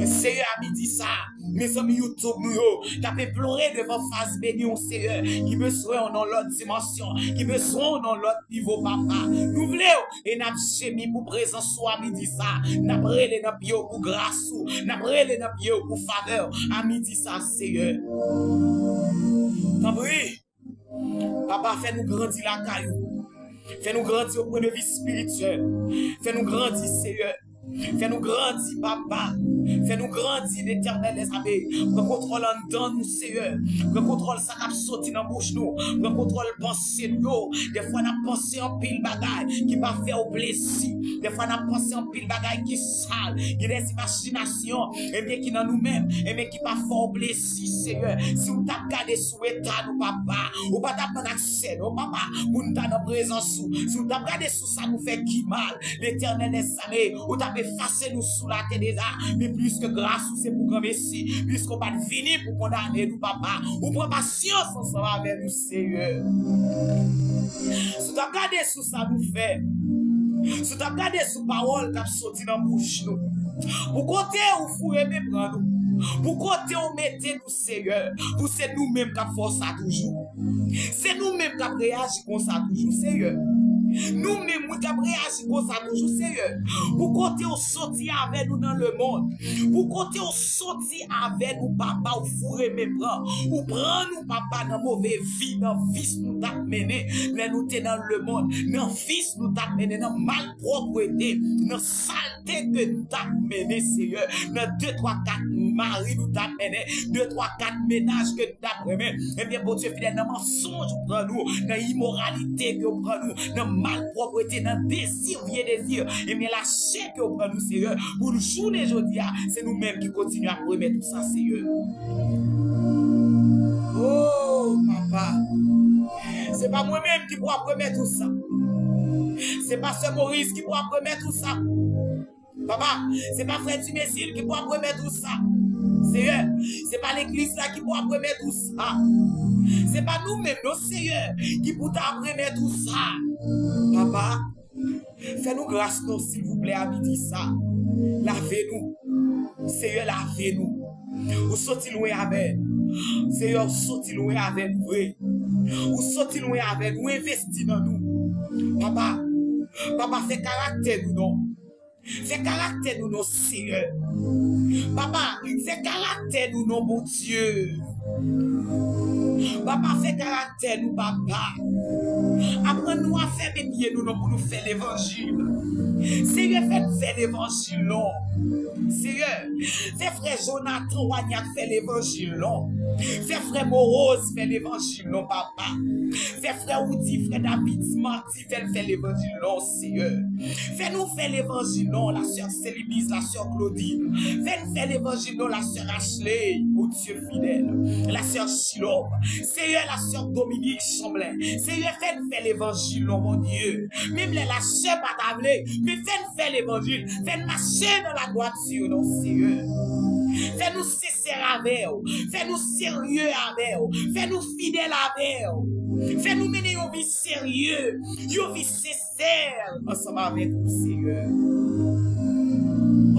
Men Seyè, a midi sa, mezanmi YouTube nou yo, k ap enplore devan fas beni w, Seyè, ki bezwen w nan lòt dimansyon, ki bezwen w nan lòt nivo, papa. Nou vle w, e n ap jemi pou prezans ou a midi sa. N ap rele nan pye w pou gras ou. N ap rele nan pye w pou favè w a midi sa, Seyè. Tanpri, papa, fè nou grandi lakay ou. Fè nou grandi o pwen de vi espirityèl. Fè nou grandi, Seyè. Fè nou grandi, papa. Fè nou grandi, Letènèl dèzame. Pran kontwòl anndan nou, Seyè. Pran kontwòl sa k ap soti nan bouch nou. Pran kontwòl panse nou yo. Defwa n ap panse anpil bagay ki pa fè w plezi. Defwa n ap panse anpil bagay ki sal. Gen de imajinasyon, ebyen, ki nan nou menm, ebyen, ki pa fè w plezi, Seyè. Si w t ap gade sou eta nou, papa, ou pa t ap ban n aksè, non, papa, pou n ta nan prezans ou. Si w t ap gade sou sa nou fè ki mal, Letènèl dèzame, ou t ap efase nou sou latè deja. Men pliske gras ou se pou granmesi, pliske ou pa t vini pou kondane nou, papa. Ou pran pasyans ansanm avè nou, Seyè. Si w t ap gade sou sa nou fè, si w t ap gade sou pawòl k ap soti nan bouch nou, pou kote ou foure men pran nou, pou kote ou mete nou, Seyè, pou se nou menm k ap fè w sa toujou. Se nou menm k ap reyaji konsa toujou, Seyè. Nou menm, wi, k ap reyaji konsa toujou, Seyè. Pou kote w soti avè nou nan lemonn. Pou kote w soti avè nou, papa, ou foure men pran. Ou pran nou, papa, nan move vi, nan vis nou t ap mennen lè nou te nan lemonn, nan vis nou t ap mennen, nan malpwòpte, nan salte ke nou t ap mennen, Seyè, nan de, twa, kat mari nou t ap mennen, de, twa, kat mennaj ke t ap renmen. Ebyen, Bondye fidèl, nan mansonj ou pran nou, nan imoralite ke ou pran nou, nan malpwòpte, nan dezi, vye dezi, ebyen, lachè ke ou pran nou, Seyè, pou nou jounen jodi a, se nou menm ki kontinye ap remèt ou sa, Seyè. Oh, papa, se pa mwen menm ki pou ap remèt ou sa. Se pa sè Moris ki pou ap remèt ou sa. Papa, se pa frè Timezil ki pou ap remèt ou sa. Seyè, se pa legliz la ki pou ap remèt ou sa. Se pa nou menm, non, Seyè, ki pou ta ap remèt ou sa. Papa, fè nou gras, non, silvouplè, a midi sa. Lave nou. Seyè, lave nou. Ou soti lwen avè nou. Seyè, ou soti lwen avè nou vre. Ou soti lwen avè nou, ou envesti nan nou. Papa, papa, fè karaktè nou, non. Fè karaktè nou, non, Seyè. Papa, fè karaktè nou, non, Bondye. Papa, fè karaktè nou, papa. Aprann nou a fèmen pye nou, non, pou nou fè levanjil. Seyè, fè n fè levanjil, non. Seyè, fè frè Jonathan Wagnac fè levanjil, non. Fè frè Morose fè levanjil, non, papa. Fè frè Woody, frè David Marty, fè l fè levanjil, non, Seyè. Fè nou fè levanjil, non, la sè Célibise, la sè Claudine. Fè n fè levanjil, non, la sè Ashley, Bondye fidèl. La sè Shilov. Seyè, la sè Dominique Chamblin. Seyè, fè n fè levanjil, non, Bondye. Menm lè la sè pa ta vle, men fè n fè levanjil. Fè n mache nan ladwati, non, Seyè. Fè nou sensè avè w. Fè nou serye avè w. Fè nou fidèl avè w. Fè nou mennen yon vi serye, yon vi sensè ansanm avèk ou, Seyè.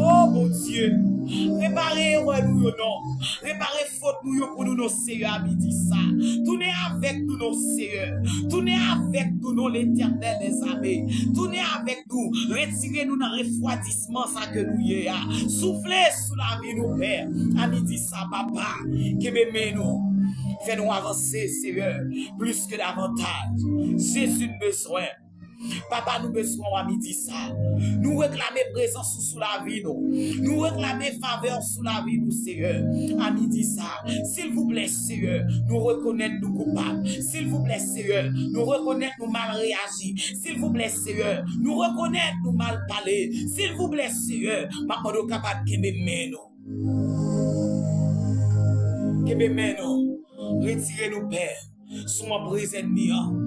O Bondye, repare erè nou yo, non. Repare fot nou yo pou nou, non, Seyè, a midi sa. Tounen avèk nou, non, Seyè. Tounen avèk nou, non, Letènèl dèzame. Tounen avèk nou, retire nou nan refwadisman sa ke nou ye a. Soufle sou lavi nou, Pè. A midi sa, papa, kenbe men nou. Fè nou avanse, Seyè, plis ke davantaj. Jezi, n bezwen. Papa, nou bezwen w a midi sa. Nou reklame prezans ou sou lavi nou. Nou reklame favè w sou lavi nou, Seyè. A midi sa, silvouplè, Seyè, nou rekonèt nou koupab. Silvouplè, Seyè, nou rekonèt nou mal reyaji. Silvouplè, Seyè, nou rekonèt nou mal pale. Silvouplè, Seyè, m ap mande w kapab kenbe men nou. Kenbe men nou. Retire nou, Pè, sou anpriz ènmi an.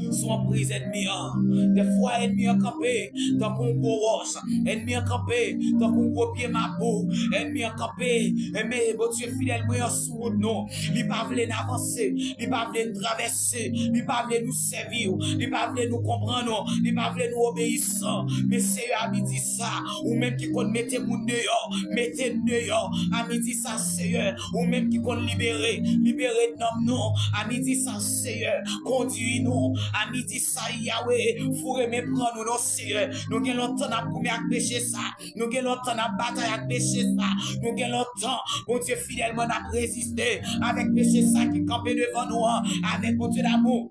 Sou anpriz ènmi an. Dèfwa, ènmi an kanpe tankou yon gwo wòch. Ènmi an kanpe tankou yon gwo pye mabou. Ènmi an kanpe, men Bondye fidèl, mwen an sou wout nou. Li pa vle n avanse. Li pa vle n travèse. Li pa vle nou sèvi w. Li pa vle nou konprann ou. Li pa vle nou obeyisan. Men Seyè, a midi sa, ou menm ki konn mete moun deyò, mete n deyò. A midi sa, Seyè, ou menm ki konn libere, libere nanm nou. A midi sa, Seyè, kondui nou. A midi sa, Yawe, foure men pran nou, non, Seyè. Nou gen lontan n ap goumen ak peche sa. Nou gen lontan n ap batay ak peche sa. Nou gen lontan, Bondye fidèlman, n ap reziste avèk peche sa ki kanpe devan nou an, avèk Bondye damou.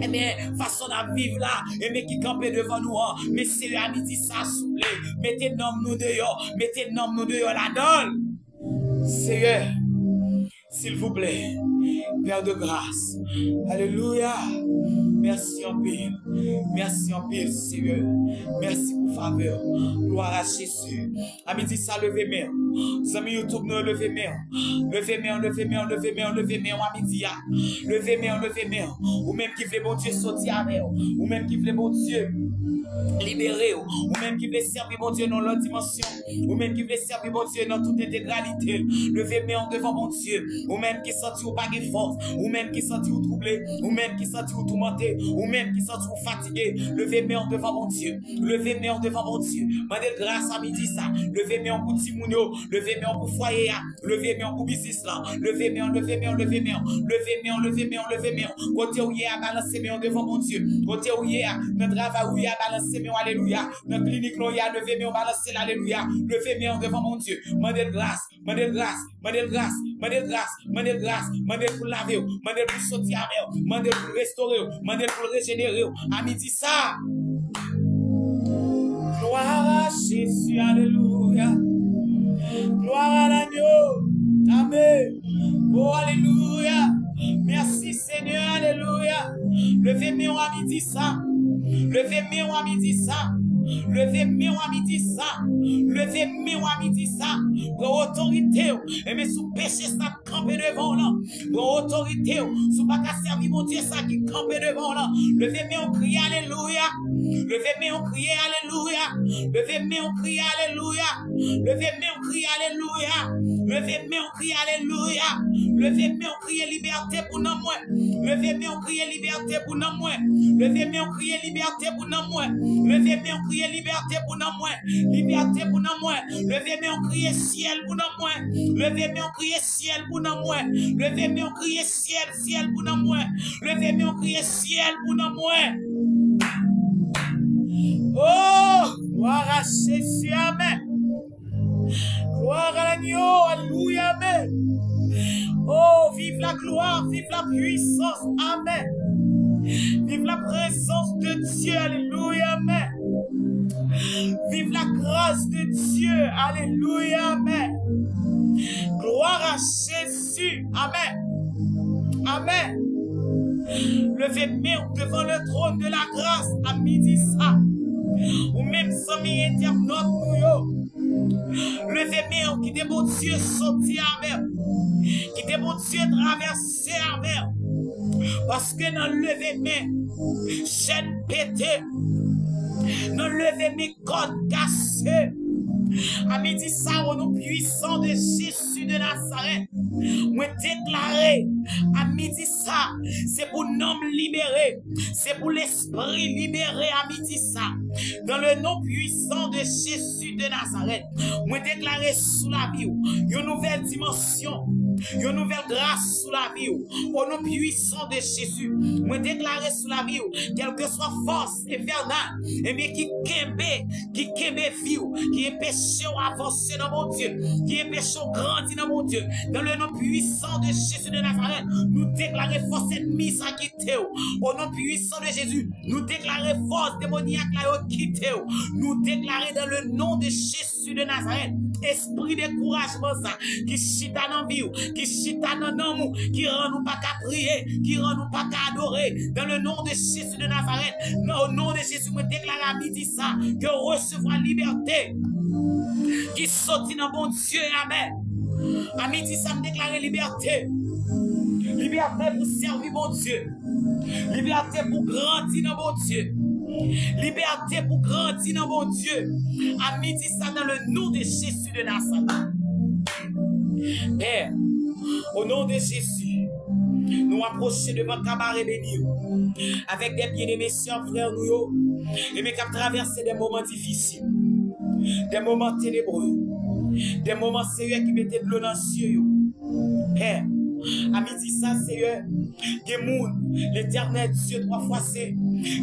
Ebyen, fason n ap viv la, ebyen, ki kanpe devan nou an. Men Seyè, a midi sa, souple, mete nanm nou deyò, mete nanm nou deyò ladan l. Seyè, silvouplè, Père de grâce. Alelouya. Mèsi anpil. Mèsi anpil, Seyè. Mèsi pou favè w. Glwa a Jezi. A midi sa, leve men w. Zanmi YouTube nou yo, leve men w. Leve men w, leve men w, leve men w, leve men w a midi a. Leve men w, leve men w. Ou menm ki vle Bondye soti avè w. Ou menm ki vle Bondye libere w. Ou menm ki vle sèvi Bondye nan lòt dimansyon. Ou menm ki vle sèvi Bondye nan tout entegralite l. Leve men w devan Bondye. Ou menm ki santi w pa gen fòs. Ou menm ki santi w twouble. Ou menm ki santi w toumante. Ou menm ki santi w fatige, leve men w devan Bondye. Leve men w devan Bondye. Mande l gras a midi sa. Leve men w pou timoun yo. Leve men w pou fwaye a. Leve men w pou biznis lan. Leve men w, leve men w, leve men w. Leve men w, leve men w, leve men w. Kote w ye a, balanse men w devan Bondye. Kote w ye a, nan travay ou ye a, balanse men w, alelouya. Nan klinik la w ye a, leve men w, balanse l, alelouya. Leve men w devan Bondye. Mande l gras. Mande l gras, mande l gras, mande l gras, mande l gras, mande l pou l lave w, mande l pou l soti avè w, mande l pou l restore w, mande l pou l rejenere w. A midi sa. Gloire à Jésus, alléluia. Gloire à l'agneau. Amen. Oh, alléluia. Mèsi, Senyè, alelouya. Leve men w a midi sa. Leve men w a midi sa. Leve men w a midi sa. Leve men w a midi sa. Pran otorite w. Enben, sou peche sa k kanpe devan w lan. Pran otorite w. Sou pa ka sèvi Bondye sa ki kanpe devan w lan. Leve men w, kriye alelouya. Leve men w, kriye alelouya. Leve men w, kriye alelouya. Leve men w, kriye alelouya. Leve men w, kriye alelouya. Leve men w, kriye libète pou nanm mwen. Leve men w, kriye libète pou nanm mwen. Leve men w, kriye libète pou nanm mwen. Leve men w, kriye libète pou nanm mwen. Libète pou nanm mwen. Leve men w, kriye syèl pou nanm mwen. Leve men w, kriye syèl pou nanm mwen. Leve men w, kriye syèl, syèl pou nanm mwen. Leve men w, kriye syèl pou nanm mwen. Oh, gloire à Jésus, amen. Gloire à l'agneau, alléluia, amen. Oh, vive la gloire, vive la puissance, amen. Vive la présence de Dieu, alléluia, amen. Vive la grâce de Dieu, alléluia, amen. Gloire à Jésus, amen. Amen. Leve men w devan le trône de la grâce a midi sa. Ou menm zanmi entènòt nou yo. Leve men w, kite Bondye soti avè w. Kite Bondye travèse avè w. Paske nan leve men, chèn pete. Nan leve men, kòd kase. A midi sa, o non pwisan de Jezi de Nazarèt, mwen deklare, a midi sa, se pou nanm libere, se pou lespri libere a midi sa. Dans le nom puissant de Jésus de Nazareth, mwen deklare sou lavi w yon nouvèl dimansyon, yon nouvèl gras sou lavi w. O non pwisan de Jezi, mwen deklare sou lavi w, kèlkeswa fòs enfènal, ebyen, ki kenbe, ki kenbe vi w, ki enpeche w avanse nan Bondye, ki enpeche w grandi nan Bondye, dans le nom puissant de Jésus de Nazareth, nou deklare fòs ènmi sa kite w. O non pwisan de Jezi, nou deklare fòs demonyak la yo kite w. Nou deklare dans le nom de Jésus de Nazareth, espri dekourajman sa ki chita nan vi w, ki chita nan nanm ou, ki rann ou pa ka priye, ki rann ou pa ka adore, dans le nom de Jésus de Nazareth, nan o non de Jezi, mwen deklare a midi sa, ke w resevwa libète ki soti nan Bondye, amen. A midi sa, m deklare libète. Libète pou sèvi Bondye. Libète pou grandi nan Bondye. Libète pou grandi nan Bondye. A midi sa, dans le nom de Jésus de Nazareth. Pè, o non de Jezi, nou apwoche devan kabare beni w, avèk de byeneme sè frè nou yo, ebyen k ap travèse de moman difisil, de moman tenebre, de moman, Seyè, ki mete dlo nan zye yo. Pè, a midi sa, Seyè, gen moun, Letènèl Dye twa fwa sen,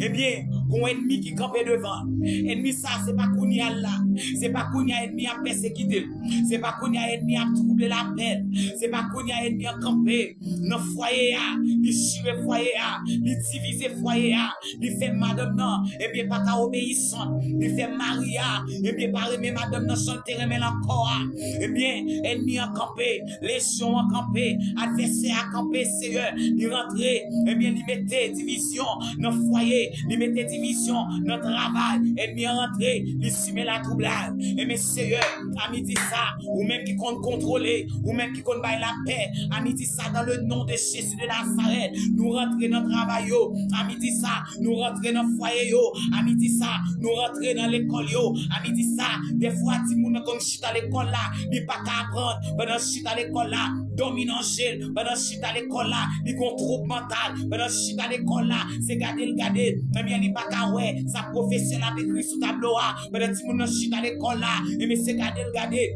ebyen, gon ènmi ki kanpe devan. Ènmi sa, se pa kounye a l la. Se pa kounye a ènmi ap pèsekite l. Se pa kounye a ènmi ap twouble lapè l. Se pa kounye a ènmi an kanpe nan fwaye a, li chire fwaye a, li divize fwaye a, li fè madanm nan, ebyen, pa ka obeyisan, li fè mari a, ebyen, pa renmen madanm nan jan l te renmen l ankò a. Ebyen, ènmi an kanpe, lejyon an kanpe, advèsè a kanpe, Seyè, li rantre, ebyen, li mete divizyon nan fwaye, li mete divizyon nan travay, ènmi an rantre, li simen latwoublay. Ebyen, Seyè, a midi sa, ou menm ki konn kontwole, ou menm ki konn bay lapè, a midi sa, dans le nom de Jésus de Nazareth, nou rantre nan travay yo, a midi sa, nou rantre nan fwaye yo, a midi sa, nou rantre nan lekòl yo, a midi sa, dèfwa timoun nan konn chita lekòl la, li pa ka aprann, pandan l chita lekòl la, dòmi nan je l, pandan l chita lekòl la, li gon twoub mantal, pandan l chita lekòl la, se gade l gade, ebyen li pa ka wè sa pwofesè la ap ekri sou tablo a, pandan timoun nan chita lekòl la, ebyen se gade l gade.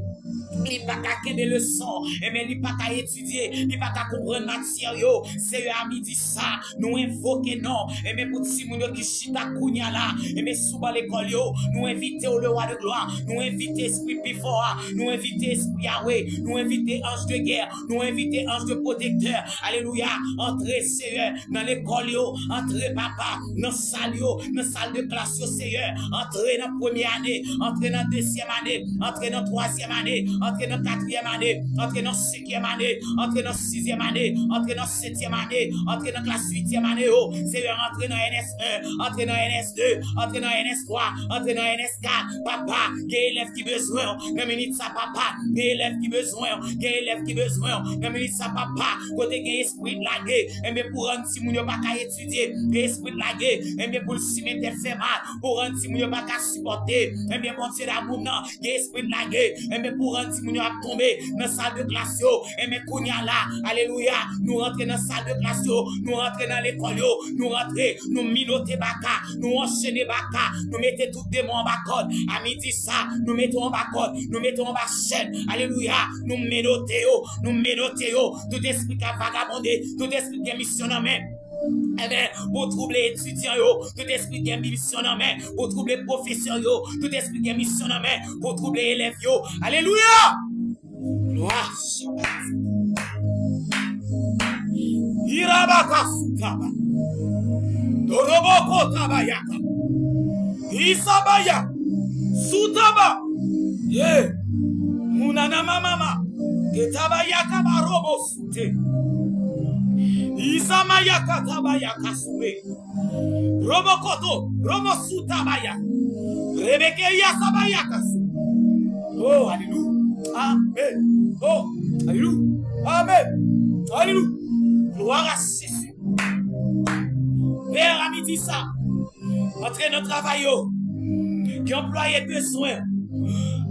Li pa ka kenbe leson, ebyen li pa ka etidye, li pa ka konprann matyè yo. Seyè, a midi sa, nou envoke non, ebyen pou timoun yo ki chita kounye a la, ebyen sou ban lekòl yo, nou envite w, le Roi de Gloire, nou envite Espri pi fò a, nou envite Espri Yawe, nou envite anj de gè, nou envite anj de pwotektè. Alelouya, antre Seyè, nan lekòl yo, antre papa, nan sal yo, nan sal de klas yo, Seyè, antre nan premye ane, antre nan dezyèm ane, antre nan twazyèm ane, antre nan katriyèm ane, antre nan senkyèm ane, antre nan sizyèm ane, antre nan setyèm ane, antre nan klas uityèm ane yo, Seyè, antre nan N S en, antre nan N S de, antre nan N S twa, antre nan N S kat, papa, gen elèv ki bezwen w, nan minit sa, papa, gen elèv ki bezwen w, gen elèv ki bezwen w, nan minit sa, papa, kote gen espri lage, enben pou rann timoun yo pa ka etidye, gen espri lage, enben pou l simen tèt fè mal, pou rann timoun yo pa ka sipòte, enben Bondye damou m nan, gen espri lage, enben pou rann timoun yo ap tonbe nan sal de klas yo, enben kounye a la, alelouya, nou rantre nan sal de klas yo, nou rantre nan lekòl yo, nou rantre, nou minote baka, nou anchene baka, nou mete tout demon anba kòd, a midi sa, nou mete w anba kòd, nou mete w anba chèn, alelouya, nou menote yo, nou menote yo, tout espri k ap vagabonde, tout espri k gen misyon nan men, enben, pou twouble etidyan yo, tout espri k gen misyon nan men, pou twouble pwofesè yo, tout espri k gen misyon nan men, pou twouble elèv yo. Alelouya! Glwa! Irabaka sutaba. Doroboko tabayaka. Isabaya. Sutaba. Ye. Munana mamama. Ketabayaka barobo sute. Isamayaka tabayaka sube. Robokoto, romosutabaya. Rebekeya sabayakasu. Oh, alelouya. Amen. Oh, alelouya. Amen. Alelouya. Glwa a Jezi. Pè, a midi sa, antre nan travay yo. Gen anplwaye bezwen.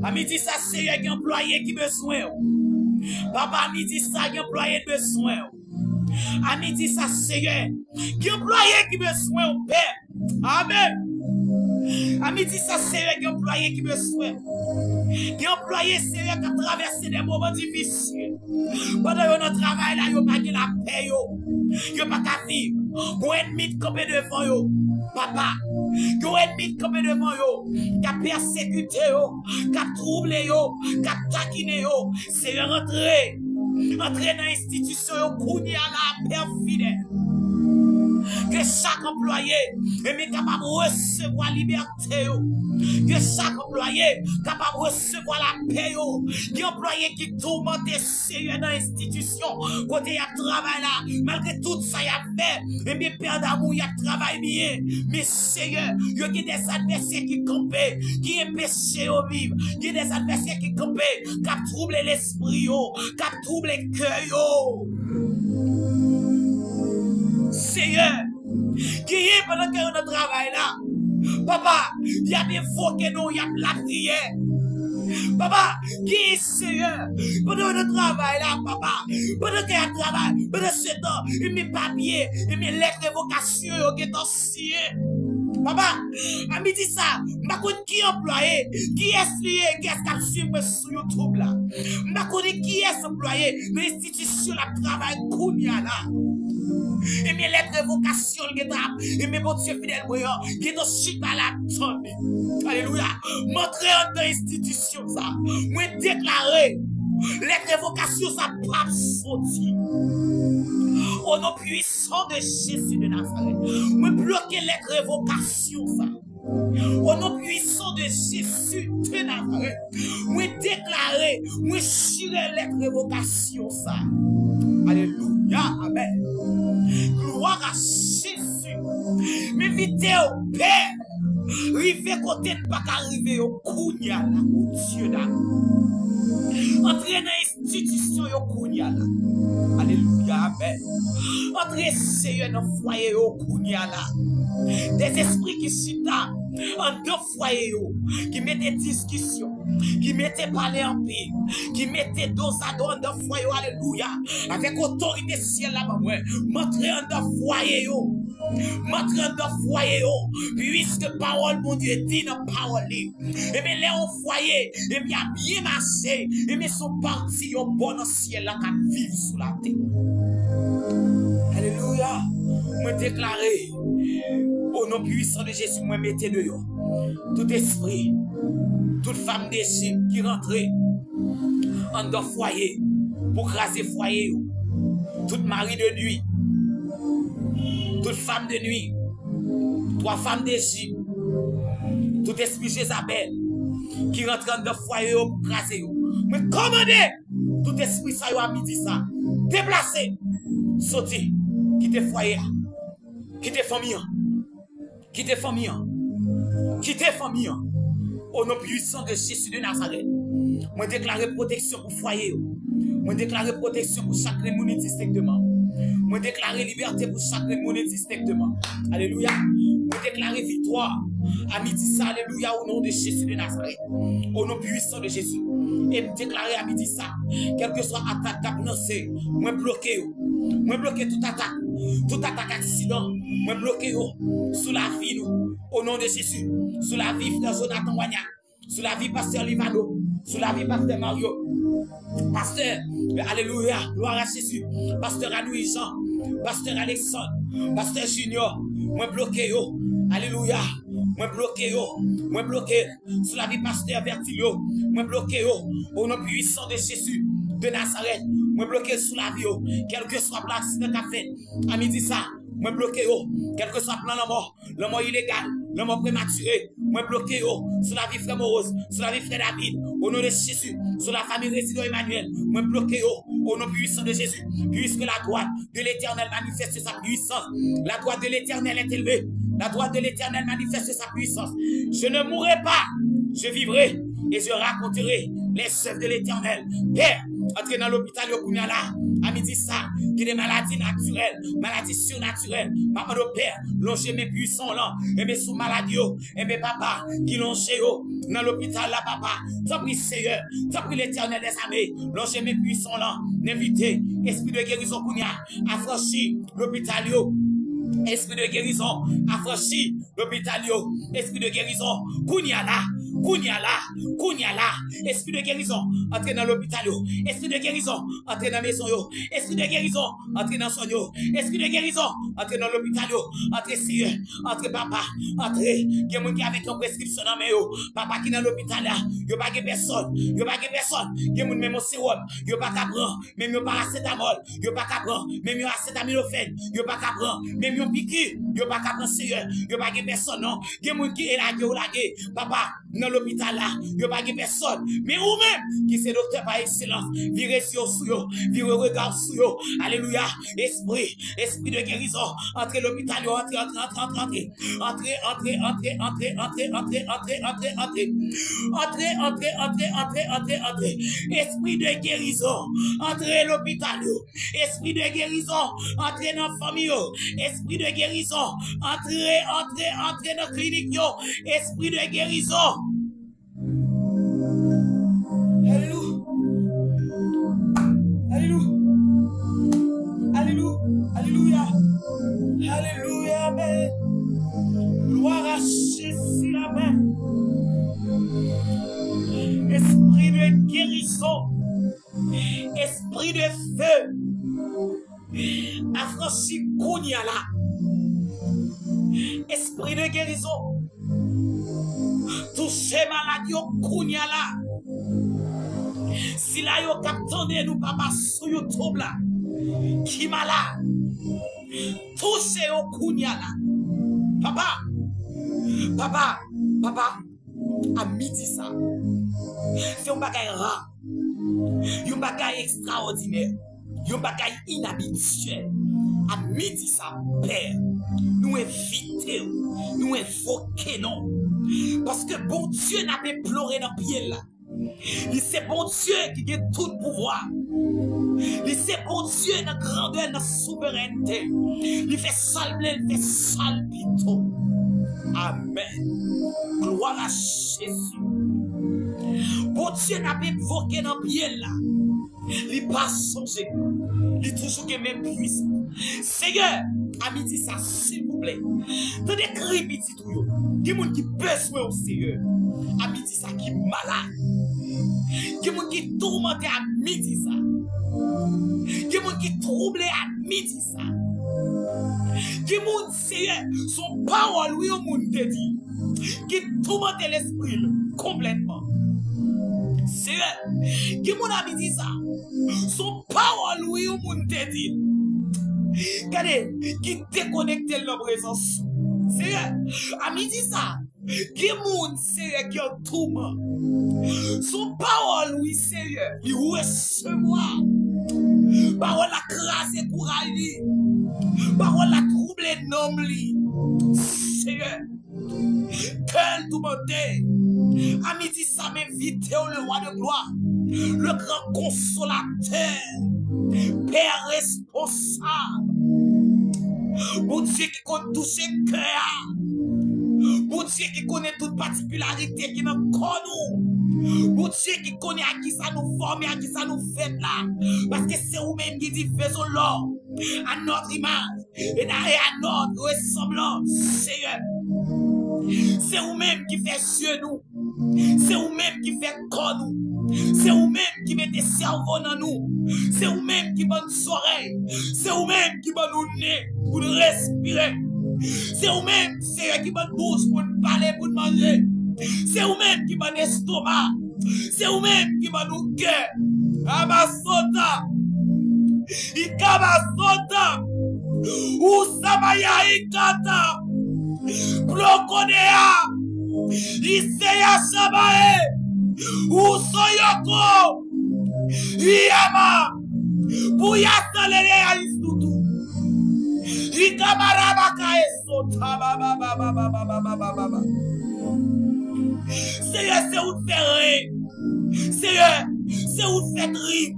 A midi sa, Seyè, gen anplwaye ki bezwen w. Papa, a midi sa, gen anplwaye bezwen w. A midi sa, Seyè, gen anplwaye ki bezwen w, Pè. Amen. A midi sa, Seyè, gen anplwaye ki bezwen w. Gen anplwaye, Seyè, k ap travèse de moman difisil. Pandan yo nan travay la, yo pa gen lapè yo. Yo pa ka viv. Gon ènmi k kanpe devan yo. Papa, gon ènmi k kanpe devan yo. K ap pèsekite yo. K ap twouble yo. K ap takinen yo. Seyè, rantre. Antre nan enstitisyon yo kounye a la, Pè fidèl. Ke chak anplwaye, ebyen, kapab resevwa libète yo. Ke chak anplwaye kapab resevwa lapè yo. Gen anplwaye ki toumante, Seyè, nan enstitisyon kote y ap travay la. Malgre tout sa y ap fè, ebyen, Pè damou, y ap travay byen. Men, Seyè, yo gen de advèsè ki kanpe, ki enpeche yo viv. Gen de advèsè ki kanpe, k ap twouble lespri yo, k ap twouble kè yo. Seyè, genyen pandan ke yo nan travay la, papa, y ap envoke non, y ap lapriyè. Papa, genyen, Seyè, pandan yo nan travay la, papa, pandan ke y ap travay, pandan se tan, ebyen papye, ebyen lèt revokasyon yo gentan siyen. Papa, a midi sa, m pa konn ki anplwaye, kiyès li ye, kiyès k ap swiv mwen sou YouTube la. M pa konnen kiyès anplwaye nan enstitisyon l ap travay kounye a la. Ebyen, lèt revokasyon l gentan ap, ebyen, Bondye fidèl mwen an, gentan chita la ap tann li. Alelouya. M antre anndan enstitisyon sa. Mwen deklare, lèt revokasyon sa p ap soti. O non pwisan de Jezi de Nazarèt, mwen bloke lèt revokasyon sa. O non pwisan de Jezi de Nazarèt, mwen deklare, mwen chire lèt revokasyon sa. Alelouya, amèn. Glwa a Jezi. M envite w, Pè, rive kote n pa ka rive yo kounye a la, o Dye damou. Antre nan enstitisyon yo kounye a la. Alelouya, amèn. Antre, Seyè, nan fwaye yo kounye a la. Dèzespri ki chita, anndan fwaye yo, ki mete diskisyon, ki mete pale anpil, ki mete dozado anndan fwaye yo, alelouya, avèk otorite syèl la ban mwen, m antre anndan fwaye yo, m antre anndan fwaye yo, piske pawòl Bondye di nan pawòl li, ebyen, lè yon fwaye, ebyen, ap byen mache, ebyen, se yon pati yon bò nan syèl la k ap viv sou latè. Alelouya! Mwen deklare, o non pwisan de Jezi, mwen mete deyò tout espri, tout fanm de Ejip ki rantre anndan fwaye pou kraze fwaye yo, tout mari de nwi, tout fanm de nwi, twa fanm de Ejip, tout espri Jezabèl ki rantre anndan fwaye yo pou kraze yo. Mwen kòmande tout espri sa yo a midi sa, deplase, soti, kite fwaye a, kite fanmi an, kite fanmi an, kite fanmi an. O non pwisan de Jezi de Nazarèt, mwen deklare pwoteksyon pou fwaye yo. Mwen deklare pwoteksyon pou chak grenn moun indistinkteman. Mwen deklare libète pou chak grenn moun indistinkteman. Alelouya. Mwen deklare viktwa a midi sa, alelouya, o non de Jezi de Nazarèt. O non pwisan de Jezi. E m deklare a midi sa, kèlkeswa atak k ap lanse, mwen bloke yo. Mwen bloke tout atak. Tout atak aksidan, mwen bloke yo sou lavi nou. O non de Jezi. Sou lavi frè Jonathan Wagnac. Sou lavi pastè Livano, sou lavi pastè Mario, pastè, alelouya, glwa a Jezi, pastè Anoui Jean, pastè Alexandre, pastè Junior, mwen bloke yo, alelouya, mwen bloke yo, mwen bloke sou lavi pastè Vertilio, mwen bloke yo, o non pwisan de Jezi de Nazarèt, mwen bloke sou lavi yo, kèlkeswa plan aksidan k ap fèt a midi sa, mwen bloke yo, kèlkeswa plan lanmò, lanmò ilegal, lanmò prematire, mwen bloke yo sou lavi frè Morose, sou lavi frè David, o non de Jezi, sou lafanmi Rezidan Emmanuel, mwen bloke yo o non pwisan de Jezi, puiske la droite de l'Éternel manifeste sa puissance, la droite de l'Éternel est élevée, la droite de l'Éternel manifeste sa puissance. Je ne mourrai pas, je vivrai et je raconterai les œuvres de l'Éternel. Pè, antre nan lopital yo kounye a la, a midi sa, gen de maladi natirèl, maladi sirnatirèl. M ap mande w, Pè, lonje men pwisan w lan, enben sou malad yo, enben papa, ki lonje yo nan lopital la, papa, tanpri Seyè, tanpri Letènèl dèzame, lonje men pwisan w lan, envite espri de gerizon kounye a, afranchi lopital yo, espri de gerizon, afranchi lopital yo, espri de gerizon, kounye a la, kounye a la, kounye a la, espri de gerizon, antre nan lopital yo, espri de gerizon, antre nan mezon yo, espri de gerizon, antre nan zòn yo, espri de gerizon, antre nan lopital yo, antre Seyè, antre papa, antre, gen moun ki avèk yon preskripsyon nan men yo, papa ki nan lopital la, yo pa gen pèsòn, yo pa gen pèsòn, gen moun menm yon sewòm, yo pa ka pran, menm yon parasetamòl, yo pa ka pran, menm yon asetaminofèn, yo pa ka pran, menm yon piki, yo pa ka pran Seyè, yo pa gen pèsòn non, gen moun ki e lage ou lage, papa, nan lopital la, yo pa gen pèsòn, men ou menm ki se doktè pa ekselans, vire zye w sou yo, vire rega w sou yo, alelouya, espri, espri de gerizon, antre lopital yo, antre, antre, antre, antre, antre. Antre, antre, antre, antre, antre, antre, antre, antre, antre. Antre, antre, antre, antre, antre, antre. Espri de gerizon, antre lopital yo. Espri de gerizon, antre nan fanmi yo. Espri de gerizon, antre, antre, antre nan klinik yo. Espri de gerizon. Alelou-, alelou-, alelou-, alelouya. Alelouya, amèn. Glwa a Jezi, amèn. Espri de gerizon, espri de fe, afranchi kounye a la. Espri de gerizon, touche malad yo kounye a la. Sila yo k ap tande nou, papa, sou YouTube la, ki malad, touche yo kounye a la. Papa, papa, papa, a midi sa, fè yon bagay ra, yon bagay ekstraòdinè, yon bagay inabityèl. A midi sa, Pè, nou envite w, nou envoke non w. Paske Bondye n ap enplore nan pye l la. Li se Bondye ki gen tout pouvwa. Li se Bondye nan grandè, nan souverènte. Li fè sa l vle, li fè sa l pito. Amèn. Glwa a Jezi. Bondye n ap envoke nan pye l la. Li pa sonje. Li toujou gen men pwisan. Seyè, a midi sa, silvouplè, tande kri pitit ou yo. Gen moun ki bezwen w, Seyè. A midi sa, ki malad. Gen moun ki toumante a midi sa. Gen moun ki twouble a midi sa. Gen moun, Seyè, se yon pawòl, wi, yon moun te di, ki toumante lespri l konplètman. Seyè, gen moun a midi sa, se yon pawòl, wi, yon moun te di, gade, ki dekonekte l nan prezans ou. Seyè, a midi sa, gen moun, Seyè, ki an touman. Se yon pawòl, wi, Seyè, li resevwa. Pawòl la kraze kouraj li. Pawòl la twouble nanm li. Seyè, kè l toumante. A midi sa, m envite w, le roi de gloire, le grand consolateur, Père responsable. Bondye ki konn touche kè a. Bondye ki konnen tout patikilarite ki nan kò nou. Bondye ki konnen a kisa nou fòme, a kisa nou fèt la. Paske se ou menm ki di, faisons l'homme à notre image et à notre ressemblance, Seyè. Se ou menm ki fè zye nou. Se ou menm ki fè kò nou. Se ou menm ki mete sèvo nan nou. Se ou menm ki ban n zòrèy. Se ou menm ki ban nou nen pou n respire. Se ou menm, Seyè, ki ban n bouch pou n pale, pou n manje. Se ou menm ki ban n estoma. Se ou menm ki ban nou kè. Amasota. Ikabasota. Usamaya ikata. Blokonea. Iseya sabae. Usoyoko. Iyama. Buyasa lele ya isutu. Ikabarabaka esota. Seyè, se ou k fè ren. Seyè, se ou k fè trip.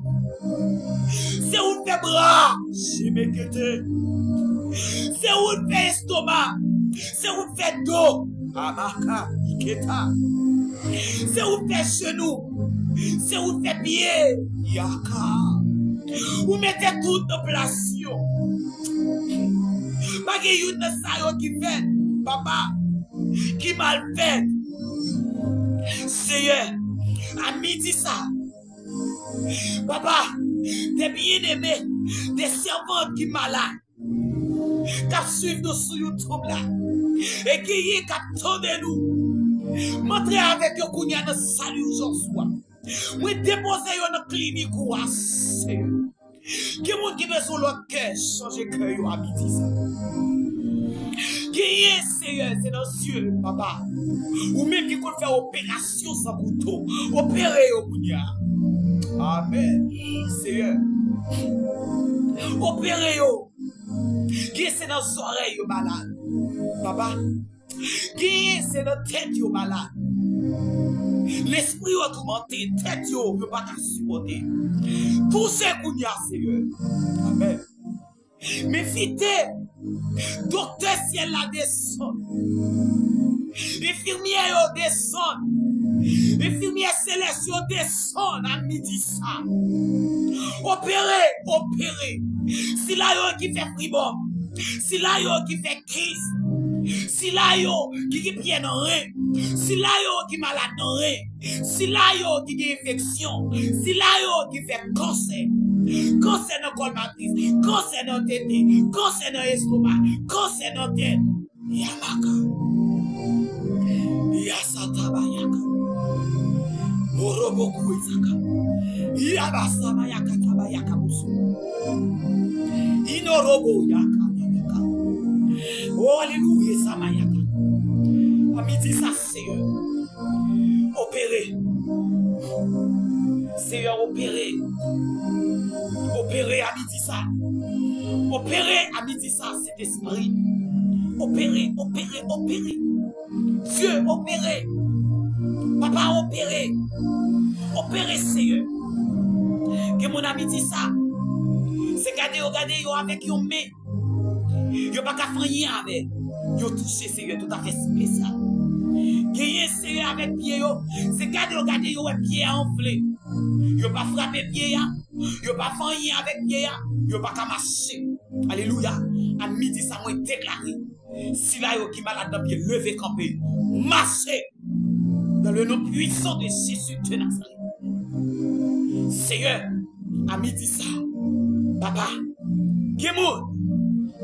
Se ou k fè bra. Jemekete. Se ou k fè estoma. Se ou k fè do. Amaka, iketa. Se ou k fè jenou. Se ou k fè pye. Yaka. Ou mete tout nan plas yo. Pa gen youn nan sa yo ki fèt, papa, ki mal fèt. Seyè, a midi sa, papa, de byeneme, de sèvant ki malad, k ap swiv nou sou YouTube la, e genyen k ap tande nou, m antre avèk yo kounye a nan sal ijans ou a. Mwen depoze yo nan klinik ou a, Seyè. Gen moun ki bezwen lòt kè, chanje kè yo a midi sa. Genyen, Seyè, se nan zye, papa. Ou menm ki konn fè operasyon san kouto. Opere yo kounye a. Amèn. Seyè. Opere yo. Gen se nan zòrèy yo malad. Papa. Genyen se nan tèt yo malad. Lespri yo toumante, tèt yo, yo pa ka sipòte. Touche kounye a, Seyè. Amèn. M envite doktè syèl la desann. Enfimyè yo desann. Enfimyè selès yo desann a midi sa. Opere, opere. Sila yo ki fè fribòm. Sila yo ki fè kis. Sila yo ki gen pyè nan ren. Sila yo ki malad nan ren. Sila yo ki gen enfeksyon. Sila yo ki fè kansè. Kansè nan kòl matris. Kansè nan tete. Kansè nan estoma. Kansè nan tèt. Yamaka. Yasatabayaka. Moroboku ezaka. Yabasabayaka tabayaka busu. Inorobo yaka yaka. Oh, alelouya, samayaka. A midi sa, Seyè. Opere. Seyè, opere. Opere a midi sa. Opere a midi sa, Sentespri. Opere, opere, opere. Dye, opere. Papa, opere. Opere, Seyè. Gen moun a midi sa. Se gade yo gade yo avèk yon men. Yo pa ka fè anyen avè l. Yo touche, Seyè, tout afè espesyal. Genyen, Seyè, avèk pye yo, se gade yo gade, yo wè pye a anfle. Yo pa frape pye a, yo pa fè anyen avèk pye a, yo pa ka mache. Alelouya. A midi sa, mwen deklare, sila yo ki malad nan pye, leve kanpe, mache. Dans le nom puissant de Jésus de Nazareth. Seyè, a midi sa, papa, gen moun,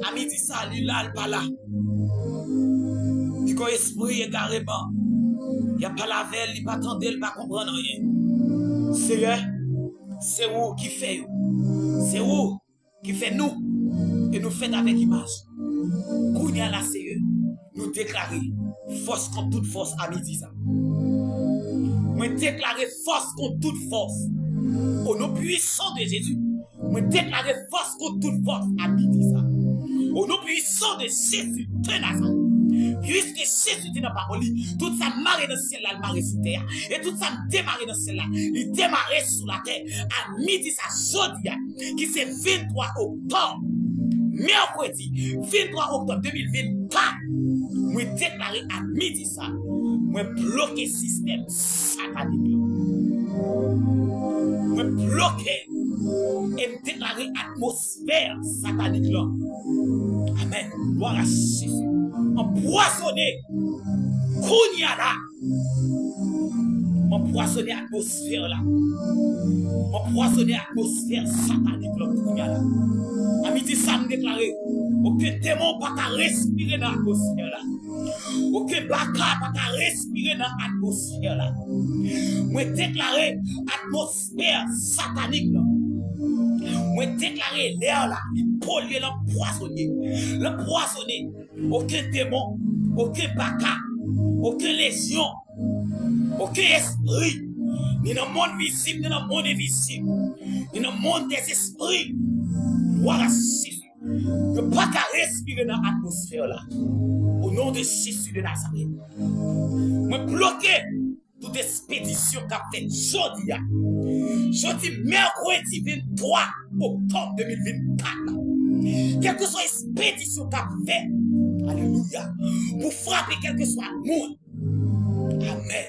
a midi sa, li la, l pa la. Li gon espri egareman. Y ap pale avè l, li pa tande, li pa konprann anyen. Seyè, se ou ki fè yo. Se ou ki fè nou, e nou fèt avèk imaj. Kounye a la, Seyè, nou deklare fòs kont tout fòs a midi sa. Mwen deklare fòs kont tout fòs. O non pwisan de Jezi, mwen deklare fòs kont tout fòs a midi sa. O non pwisan de Jezi de Nazarèt. Piske Jezi di nan pawòl li, tout sa m mare nan syèl la, l mare sou tè a. E tout sa m demare nan syèl la, li demare sou latè. A midi sa, jodi a, ki se venntwa oktòb, mèkredi venntwa oktòb de mil vennkat, mwen deklare a midi sa, mwen bloke sistèm satanik la. Mwen bloke e m deklare atmosfè satanik la. Amèn. Glwa a Jezi. Anpwazonnen kounye a la. M anpwazonnen atmosfè la. M anpwazonnen atmosfè satanik la kounye a la. A midi sa, m deklare, okenn demon pa ka respire nan atmosfè la. Okenn baka pa ka respire nan atmosfè la. Mwen deklare atmosfè satanik la. Mwen deklare lè la, li polye, l anpwazonnen. L anpwazonnen. Okenn demon, okenn baka, okenn lejyon, okenn espri, ni nan mond vizib, ni nan mond envizib, ni nan mond dè espri, glwa a Jezi, yo pa ka respire nan atmosfè la. O non de Jezi de Nazarèt, mwen bloke tout espedisyon k ap fèt jodi a. Jodi mèkredi venntwa oktòb de mil vennkat la. Kèlkeswa espedisyon k ap fèt, alelouya, pou frape kèlkeswa moun. Amèn.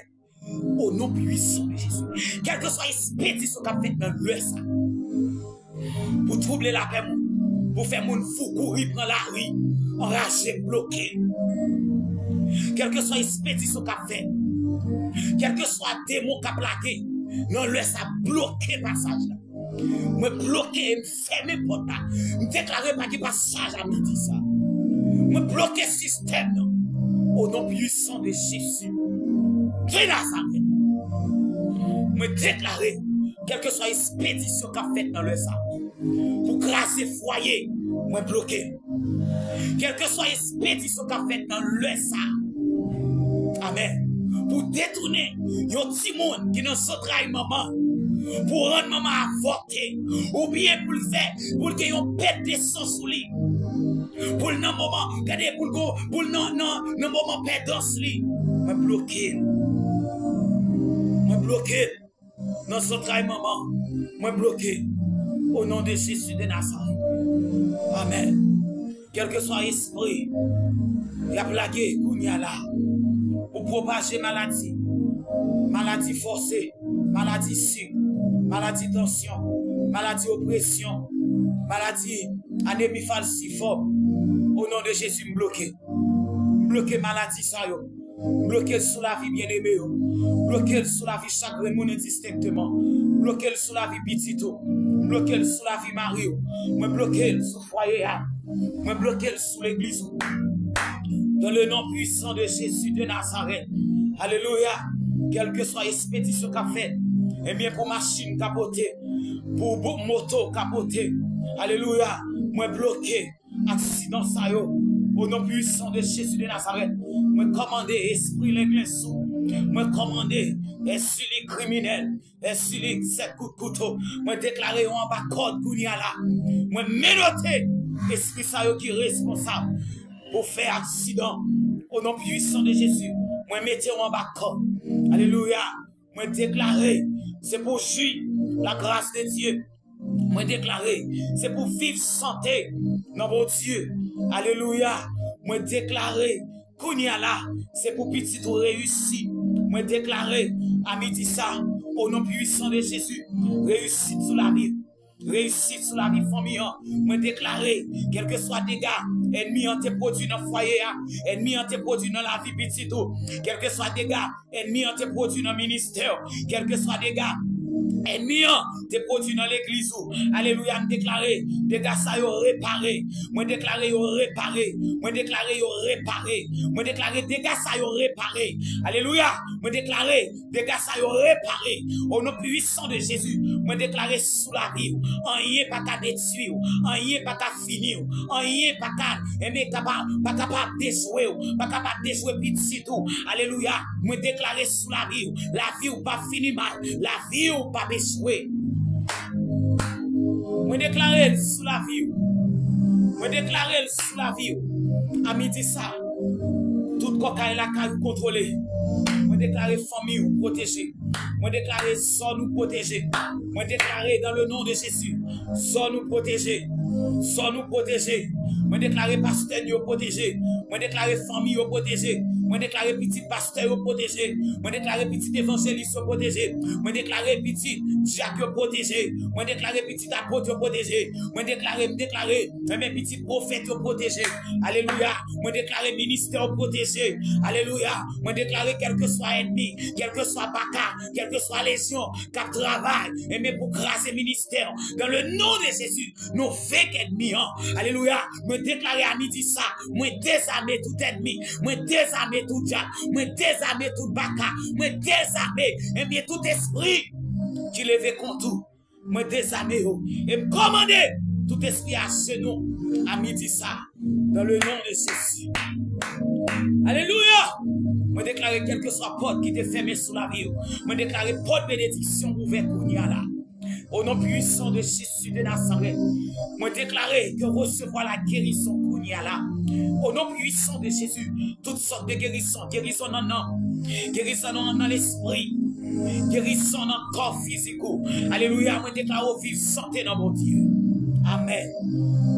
O non pwisan de Jezi. Kèlkeswa espedisyon k ap fèt nan lè sa, pou twouble lapè moun, pou fè moun fou, kouri, pran lari, anraje, bloke. Kèlkeswa espedisyon k ap fèt, kèlkeswa demon k ap lage, nan lè sa, bloke pasaj la. Mwen bloke e m fèmen pòt la. M deklare pa gen pasaj a midi sa. Mwen bloke sistèm nan. O non pwisan de Jezi de Nazarèt. Mwen deklare, kèlkeswa espedisyon k ap fèt nan lè sa, pou kraze fwaye, mwen bloke. Kèlkeswa espedisyon k ap fèt nan lè sa, amèn, pou detounen yon timoun ki nan zantray manman, pou rann manman avòte, oubyen pou l fè, pou l gen yon pèt de san sou li, pou l nan moman, gade, pou l gon, pou l nan, nan, nan moman pèdans li, mwen bloke l. Mwen bloke l. Nan zantray manman, mwen bloke. O non de Jezi de Nazarèt. Amèn. Kèlkeswa espri y ap lage kounye a la pou pwopaje maladi, maladi fòse, maladi sik, maladi tansyon, maladi opresyon, maladi anemi falsifòm, o non de Jezi, m bloke. M bloke maladi sa yo. M bloke l sou lavi byeneme yo. M bloke l sou lavi chak grenn moun endistenkteman. M bloke l sou lavi pitit ou. M bloke l sou lavi mari ou. Mwen bloke l sou fwaye a. Mwen bloke l sou legliz ou. Dans le nom puissant de Jésus de Nazareth. Alelouya. Kèlkeswa espedisyon k ap fèt, ebyen, pou machin kapote, pou bo-, moto kapote, alelouya, mwen bloke aksidan sa yo. O non pwisan de Jezi de Nazarèt, mwen kòmande espri lenglen sou. Mwen kòmande espri kriminèl, espri sèt kout kouto. Mwen deklare yo anba kòd kounye a la. Mwen menote espri sa yo ki responsab pou fè aksidan. O non pwisan de Jezi, mwen mete yo anba kòd. Alelouya. Mwen deklare, se pou jwi la gras de Dye. Mwen deklare, se pou viv sante nan Bondye. Alelouya. Mwen deklare, kounye a la, se pou pitit ou reyisi. Mwen deklare, a midi sa, o non pwisan de Jezi, reyisit sou lavi w. Reyisit sou lavi fanmi an. Mwen deklare, kèlkeswa dega ènmi an te pwodui nan fwaye a, ènmi an te pwodui nan lavi pitit ou, kèlkeswa dega ènmi an te pwodui nan ministè w, kèlkeswa dega ènmi an te pwodui nan legliz ou. Alelouya, m deklare, dega sa yo repare. Mwen deklare yo repare. Mwen deklare yo repare. Mwen deklare dega sa yo repare. Alelouya, mwen deklare dega sa yo repare. O non pwisan de Jezi, mwen deklare sou lavi w, anyen pa ka detwi w, anyen pa ka fini w, anyen pa ka, enben, kapab, pa kapab dejwe w, pa kapab dejwe pitit ou. Alelouya, mwen deklare sou lavi w, lavi w pa fini mal, lavi w pa echwe. Mwen deklare l sou lavi w. Mwen deklare l sou lavi w. A midi sa, tout kòkay lakay ou kontwole. Mwen deklare fanmi w pwoteje. Mwen deklare zòn ou pwoteje. Mwen deklare dans le nom de Jésus, zòn ou pwoteje. Zòn ou pwoteje. Mwen deklare pastè yo pwoteje. Mwen deklare fanmi yo pwoteje. Mwen deklare pitit pastè yo pwoteje. Mwen deklare pitit evanjelis yo pwoteje. Mwen deklare pitit dyak yo pwoteje. Mwen deklare pitit apot yo pwoteje. Mwen deklare, m deklare, enben, pitit pwofèt yo pwoteje. Alelouya. Mwen deklare ministè yo pwoteje. Alelouya. Mwen deklare kèlkeswa ènmi, kèlkeswa baka, kèlkeswa lejyon k ap travay, enben, pou kraze ministè, dans le nom de Jésus, nou venk ènmi an. Alelouya. Mwen deklare a midi sa, mwen dezame tout ènmi, mwen dezame tout dyak, mwen dezame tout baka, mwen dezame, enben, tout espri ki leve kont ou. Mwen dezame yo. E m kòmande tout espri ajenou a midi sa, dans le nom de Jésus. Alelouya! Mwen deklare kèlkeswa pòt ki te fèmen sou lavi yo, mwen deklare pòt benediksyon ouvè kounye a la. O non pwisan de Jezi de Nazarèt, mwen deklare ke resevwa la gerizon kounye a la. O non pwisan de Jezi, tout sòt de gerizon, gerizon nan nanm, gerizon nan, nan lespri, gerizon nan kò fizik ou. Alelouya, mwen deklare w viv sante nan Bondye. Amèn.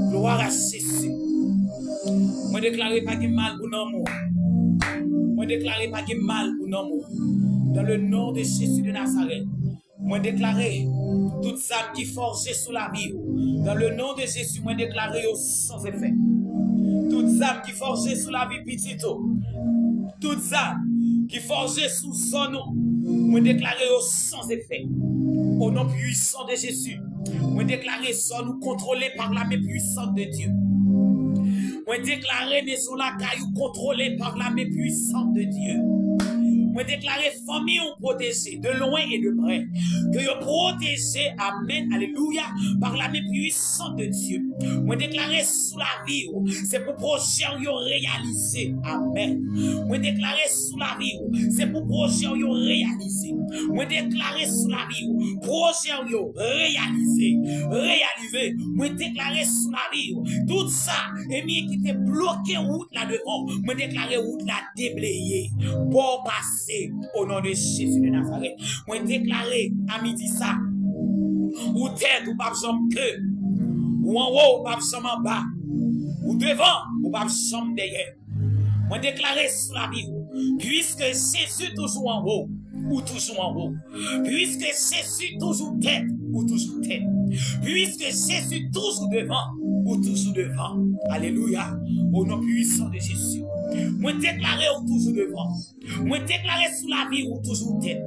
Glwa a Jezi. Mwen deklare pa gen mal pou nanm ou. Mwen deklare pa gen mal pou nanm ou. Dans le nom de Jésus de Nazareth. Mwen deklare, tout zam ki fòje sou lavi w, dans le nom de Jésus, mwen deklare yo san efè. Tout zam ki fòje sou lavi pitit ou, tout zam ki fòje sou zòn ou, mwen deklare yo san efè. O non pwisan de Jezi, mwen deklare zòn ou kontwole par la men pwisant de Dye. Mwen deklare mezon lakay ou kontwole par la men pwisant de Dye. Mwen deklare fanmi ou pwoteje de lwen e de prè. Ke yo pwoteje, amèn, alelouya, par la men pwisant de Dye. Mwen deklare sou lavi ou, se pou pwojè ou yo reyalize. Amèn. Mwen deklare sou lavi ou, se pou pwojè ou yo reyalize. Mwen deklare sou lavi ou, pwojè ou yo reyalize. Reyalize. Mwen deklare sou lavi ou, tout sa, enmi ki te bloke wout la devan, mwen deklare wout la debleye. Bon pase, o non de Jezi de Nazarèt. Mwen deklare a midi sa, ou tèt, ou p ap janm ke. Ou anwo, ou p ap janm anba. Ou devan, ou p ap janm dèyè. Mwen deklare sou lavi ou, pwiske Jezi toujou anwo, ou toujou anwo. Pwiske Jezi toujou tèt, ou toujou tèt. Pwiske Jezi toujou devan, ou toujou devan. Alelouya. O non pwisan de Jezi. Mwen deklare ou toujou devan. Mwen deklare sou lavi ou toujou tèt.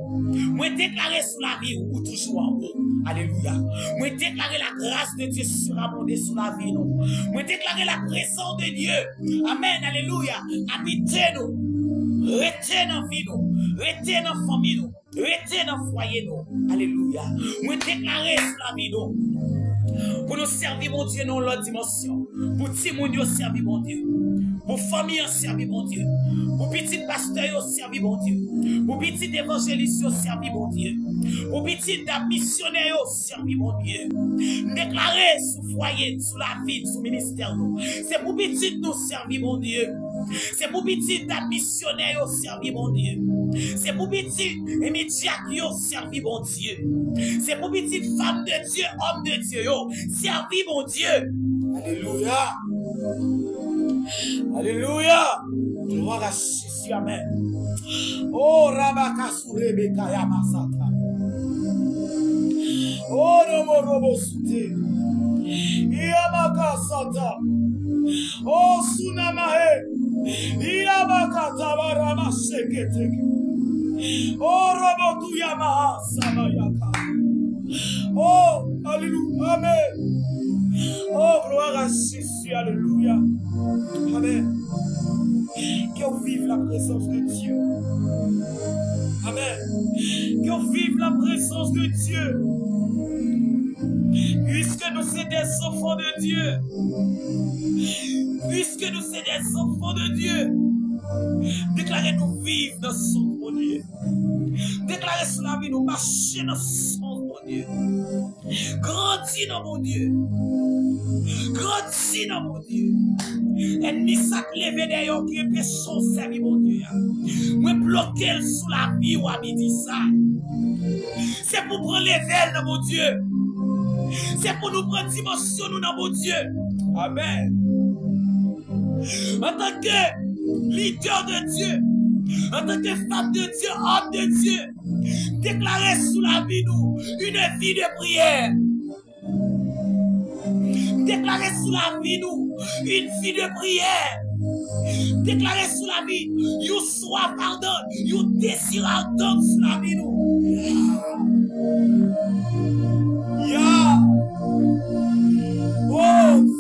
Mwen deklare sou lavi ou toujou anwo. Alelouya. Mwen deklare la gras de Dye sirabonde sou lavi nou. Mwen deklare la prezans de Dye. Amèn. Alelouya. Abite nou. Rete nan vi nou. Rete nan fanmi nou. Rete nan fwaye nou. Alelouya. Mwen deklare sou lavi nou, pou nou sèvi Bondye nan yon lòt dimansyon. Pou timoun yo sèvi Bondye. Pou fanmi an sèvi Bondye. Pou pitit pastè yo sèvi Bondye. Pou pitit evanjelis yo sèvi Bondye. Pou pitit dam misyonè yo sèvi Bondye. M deklare sou fwaye n, sou lavi n, sou ministè nou. Se pou pitit nou sèvi Bondye. Se pou pitit dam misyonè yo sèvi Bondye. Se pou pitit, enben, dyak yo sèvi Bondye. Se pou pitit fanm de Dye, òm de Dye yo sèvi Bondye. Alelouya. Alelouya. Glwa a Jezi, amèn. O rabakasou rebeka yamasata. O nomorobo sute. Yamakasata. O sunamahe. Yamakata barama seketeke. O robotu yamaha sabayaka. O, alelouya, amèn. O, glwa a Jezi, alelouya. Amèn. Que on vive la présence de Dieu. Amèn. Que on vive la présence de Dieu. Puisque nous sommes des enfants de Dieu. Puisque nous sommes des enfants de Dieu. Deklare nou viv nan sans Bondye. Deklare sou lavi nou mache nan sans Bondye. Grandi nan Bondye. Grandi nan Bondye. Ènmi sa k leve dèyè w ki anpeche w sèvi Bondye a. Mwen bloke l sou lavi w a midi sa. Se pou pran level nan Bondye. Se pou nou pran dimansyon nou nan Bondye. Amèn. Antanke lidè de Dye, antanke fanm de Dye, òm de Dye, deklare sou lavi nou une vie de prière. Deklare sou lavi nou une vie de prière. Deklare sou lavi yon swaf adan, yon dezi adan sou lavi nou. Ya. Oh.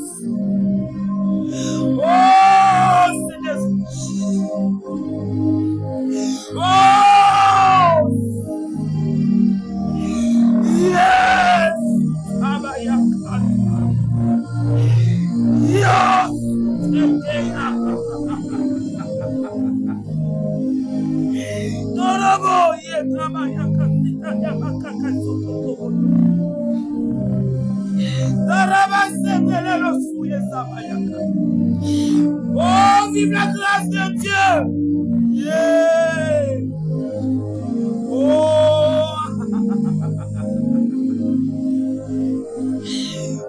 Oh, Senyè. Oh. Yes. Abayakata. Yes. Torobo. Oh, vive la grâce de Dieu. Yeah. Oh.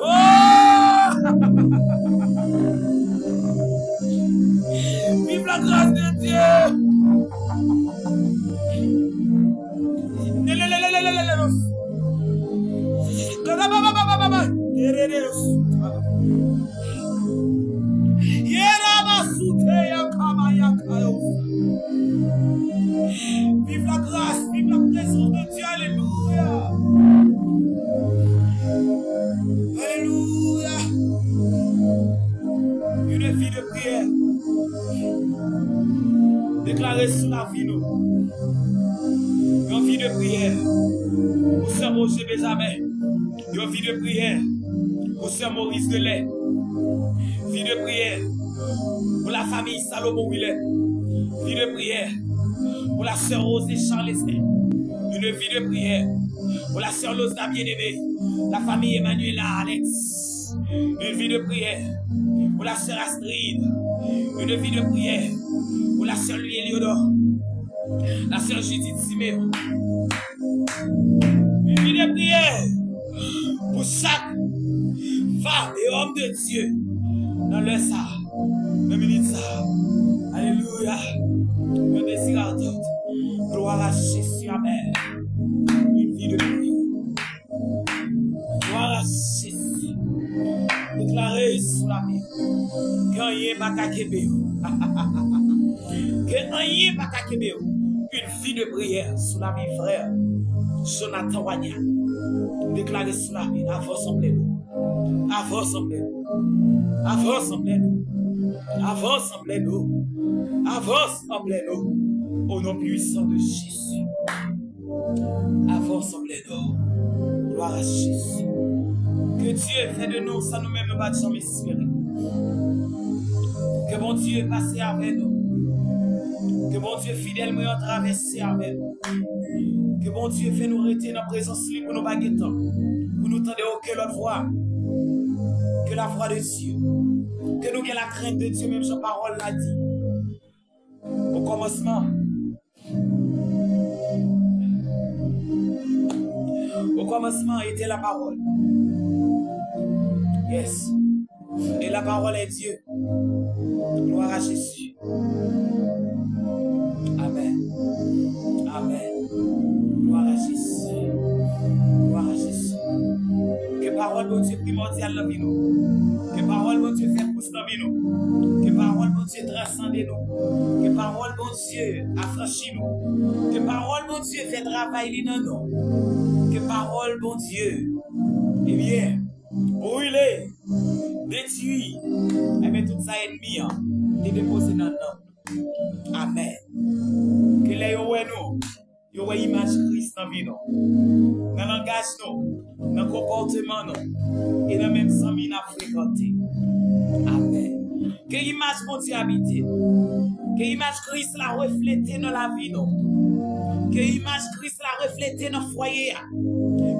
Oh. Vive la grâce de Dieu. Vive la grâce, vive la présence de Dieu, alléluia. Alléluia. Une vie de prière. Deklare sou lavi nou. Yon vi de priyè pou sè Roger Benjamin. Yon vi de priyè pou sè Maurice Delay. Vi de priyè pou la famille Salomon Willet. Vi de priyè pou la sè Rose Charlestin. Une vie de prière pour la sœur Lozna Bien-Aimé, la famille Emmanuela Alex. Une vie de prière pour la sœur Astrid. Une vie de prière pour la sœur Louis Eliodor, la sœur Judith Siméon. Une vie de prière pour chaque femme et homme de Dieu dans l'heure ça, dans minute ça. Alléluia. Yon dezi adan. Gloire à Jésus. Amèn. Une vie de prière. Glwa a Jezi. Deklare sou lavi. Ke anyen pa ka kenbe w. Ke anyen pa ka kenbe w. Une vie de prière sou lavi frè Jonathan Wanya. Deklare sou lavi. Avans anplè nou. Avans anplè nou. Avans anplè nou. Avans anplè nou. Avans anplè nou. Au nom puissant de Jésus. Avan w sanble nou. Glwa a Jezi. Ke Dye fè de nou sa nou menm nou pa t janm espere. Ke Bondye pase avè nou. Ke Bondye fidèl mwen an travèse avè nou. Ke Bondye fè nou rete nan prezans li pou nou pa gen tan. Pou nou tande okenn lòt vwa. Ke la vwa de Dye. Ke nou gen la krent de Dye menm jan pawòl la di. Au commencement. Au commencement était la parole. Yes. Et la parole est Dieu. Gloire à Jésus. Amen. Amen. Gloire à Jésus. Gloire à Jésus. Ke pawòl Bondye primòdyal nan vi nou. Ke pawòl Bondye fè kous nan vi nou. Ke pawòl Bondye transande nou. Ke pawòl Bondye afranchi nou. Ke pawòl Bondye fè travay li nan nou. Ke pawòl Bondye, ebyen, brile, detwi, ebyen, tout sa ènmi an te depoze nan nanm nou. Amen. Ke lè yo wè nou, yo wè imaj Kris nan vi nou, nan langaj nou, nan konpòteman nou, e nan menm zanmi n ap frekante. Amen. Ke imaj Bondye abite nou. Ke imaj Kris la reflete nan lavi nou. Ke imaj Kris la reflete nan fwaye a.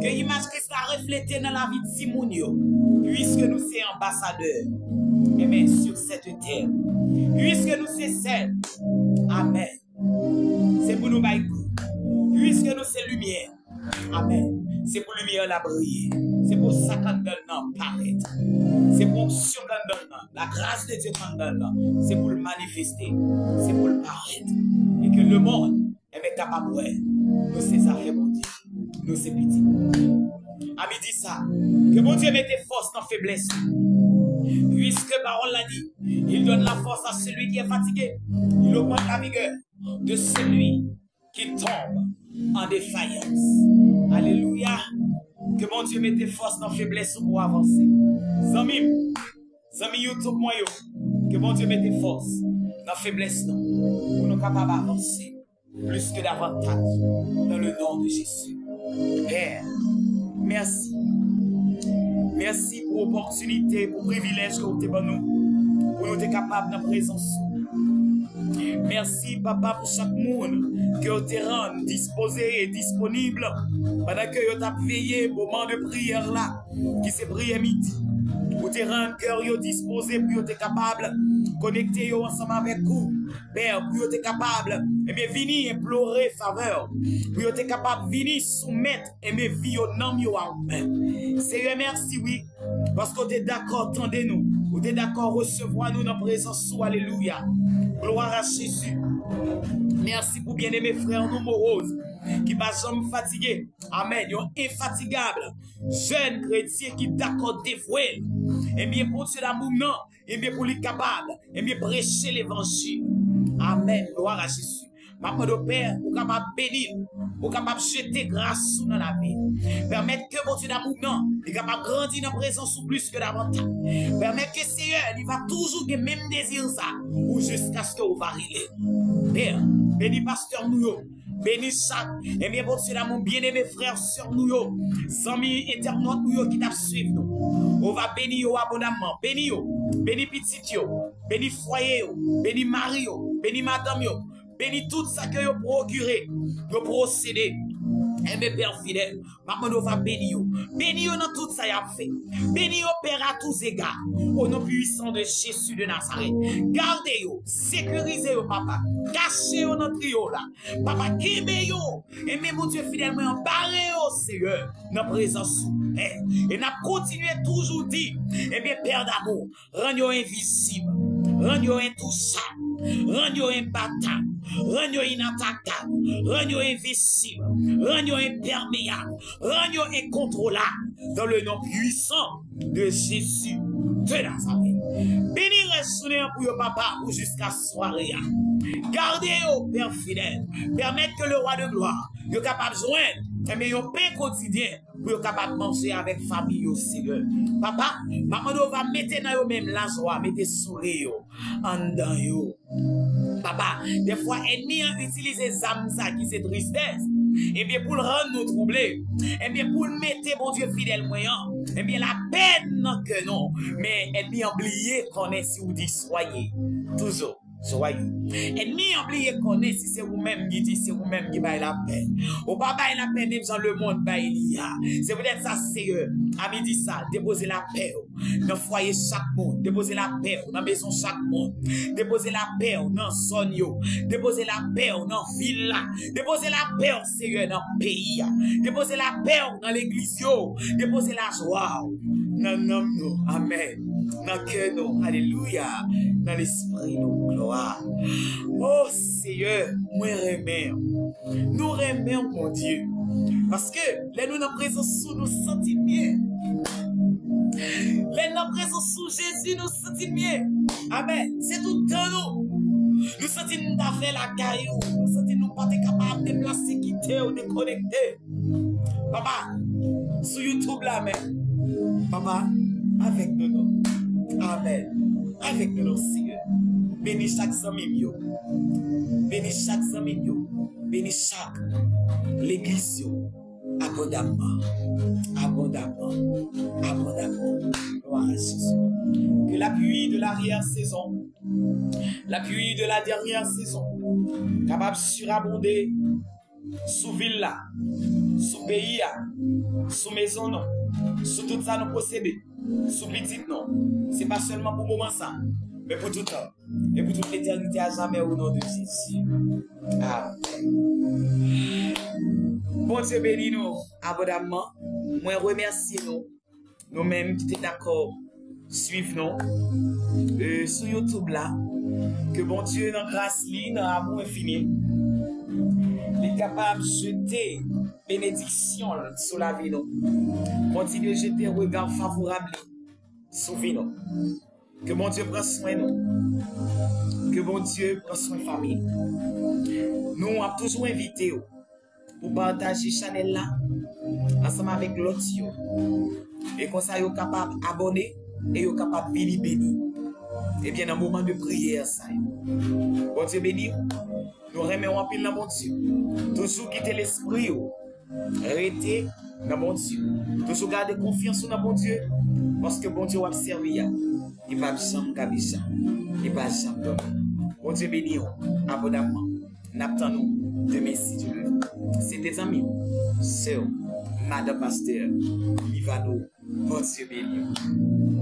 Ke imaj Kris la reflete nan lavi timoun yo. Puiske nou se anbasadè, amen, sur cette terre. Puiske nou se sèl. Amen. Se pou nou bay kou. Puiske nou se limyè. Amen. Se pou limyè la briye. Se pou sa k anndan l nan parèt. Se pou onksyon k anndan l nan. La grâce de Dieu k anndan l nan. Se pou l manifeste. Se pou l parèt. E ke lemonn, ebyen, kapab wè nou se zafè Bondye. Nou se pitit Bondye. A midi sa, ke Bondye mete fòs nan feblès ou. Puiske pawòl la di, il donne la force à celui qui est fatigué. Il augmente la vigueur de celui qui tombe en défaillance. Alelouya. Ke Bondye mete fòs nan feblès ou pou avanse. Zanmi m, zanmi YouTube mwen yo, ke Bondye mete fòs nan feblès nou, pou nou kapab avanse plis ke davantaj, dans le nom de Jésus. Pè, mèsi. Mèsi pou opòtinite, pou privilèj ke w te ban nou, pou nou te kapab nan prezans ou. Mèsi, Papa, pou chak moun ke w te rann dispoze e disponib pandan ke yo t ap veye moman de priyè la, ki se priyè midi. Ou te rann kè yo dispoze pou yo te kapab konekte yo ansanm avèk ou, Pè, pou yo te kapab, ebyen, vini enplore favè w, pou yo te kapab vini soumèt, ebyen, vi yo, nanm yo a ou menm. Seyè, mèsi, wi, paske w te dakò tande nou, ou te dakò resevwa nou nan prezans ou. Alelouya. Glwa a Jezi. Mèsi pou byeneme frè nou Moroz, ki pa janm fatige. Amèn. Yon enfatigab jèn kretyen ki dakò devwe l, ebyen, Bondye damou nan, ebyen, pou li kapab, ebyen, preche levanjil. Amèn. Glwa a Jezi. M ap mande w, Pè, ou kapab beni l, ou kapab jete gras ou nan lavi l. Pèmèt ke Bondye damou nan, li kapab grandi nan prezans ou plis ke davantaj. Pèmèt ke, Seyè, li va toujou gen menm dezi sa pou jiskaske ou va rele l. Pè, beni pastè nou yo. Beni chak, ebyen, Bondye damou, byeneme frè, sè nou yo, zanmi entènòt nou yo ki t ap swiv nou. Ou va beni yo abondamman. Beni yo. Beni pitit yo. Beni fwaye yo. Beni mari yo. Beni madanm yo. Beni tout sa ke yo pwokire, yo posede. Ebyen, Pè fidèl, m ap mande w va beni yo. Beni yo nan tout sa y ap fè. Beni yo, Pè, à tous égards. Au nom puissant de Jésus de Nazareth. Gade yo, sekirize yo, Papa. Kache yo nan trio la. Papa, kenbe yo. Ebyen, Bondye fidèl mwen an, bare yo, Seyè, nan prezans ou, Pè. E n ap kontinye toujou di, ebyen, Pè damou, rann yo envizib, rann yo entouchab, rann yo enbatab, rann yo inatakab, rann yo envensib, rann yo enpèmeyab, rann yo enkontwolab, dans le nom puissant de Jésus de Nazareth. Beni rès jounen an pou yo, Papa, pou jiska sware a. Gade yo, Pè fidèl. Pèmèt ke le Roi de gloire, yo kapab jwenn, ebyen, yon pen kotidyen pou yo kapab manje avèk fanmi yo, Seyè. Papa, m ap mande w va mete nan yo menm lajwa, mete souri yo anndan yo. Papa, dèfwa ènmi an itilize zam sa ki se tristès, ebyen, pou l rann nou twouble, ebyen, pou l mete Bondye fidèl mwen an, ebyen, lapèn nan kè nou. Men ènmi an bliye konnen si w di soyez, toujours soyez. Ènmi an bliye konnen si se ou menm ki di, se ou menm ki bay lapè. Ou pa bay lapè menm jan lemonn bay li a. Se poutèt sa, Seyè, a midi sa, depoze lapè w nan fwaye chak moun. Depoze lapè w nan mezon chak moun. Depoze lapè w nan zòn yo. Depoze lapè w nan vil la. Depoze lapè w, Seyè, nan peyi a. Depoze lapè w nan legliz yo. Depoze lajwa w Nan nanm nou, amèn. Nan kè nou, alelouya. Nan lespri nou, glwa. O Seyè, mwen renmen w. Nou renmen w, Bondye. Paske lè nou nan prezans ou, nou santi n byen. Lè n nan prezans ou, Jezi, nou santi n byen. Amèn. Se tout tan nou. Nou santi n ta fè lakay ou. Nou santi nou pa te kapab deplase, kite w, dekonekte. Papa, sou YouTube la menm. Papa, avèk nou non. Amèn. Avèk nou non, Seyè. Beni chak zanmi m yo. Beni chak zanmi m yo. Beni chak legliz yo. Abondamman. Abondamman. Abondamman. Glwa a Jezi. Que la pluie de l'arrière-saison, la pluie de la dernière saison, kapab sirabonde sou vil la, sou peyi a, sou mezon nou, sou tout sa nou posede, sou pitit nou. Se pa sèlman pou moman sa, men pou tout tan. E pou tout letènite a jamè, o non de Jezi. Amèn. Bondye beni nou abondamman. Mwen remèsye nou, nou menm ki te dakò swiv nou, e, sou YouTube la. Ke Bondye, nan gras li, nan amou enfini, li kapab jete benediksyon l sou lavi nou. Kontinye jete rega favorab li sou vi nou. Ke Bondye pran swen nou. Ke Bondye pran swen fanmi nou. Nou ap toujou envite w pou pataje chanèl la ansanm avèk lòt yo. E konsa yo kapab abòne e yo kapab vini beni. Ebyen, nan moman de priyè sa yo. Bondye beni w. Nou renmen w anpil nan Bondye. Toujou kite lespri w rete nan Bondye. Toujou gade konfyans ou nan Bondye, paske Bondye w ap sèvi a, li p ap janm kabesha, li p ap janm dòmi. Bondye beni w abondamman. N ap tann ou demen si Dye vle. Se te zanmi w, sè w, madanm pastè Livano. Bondye beni w.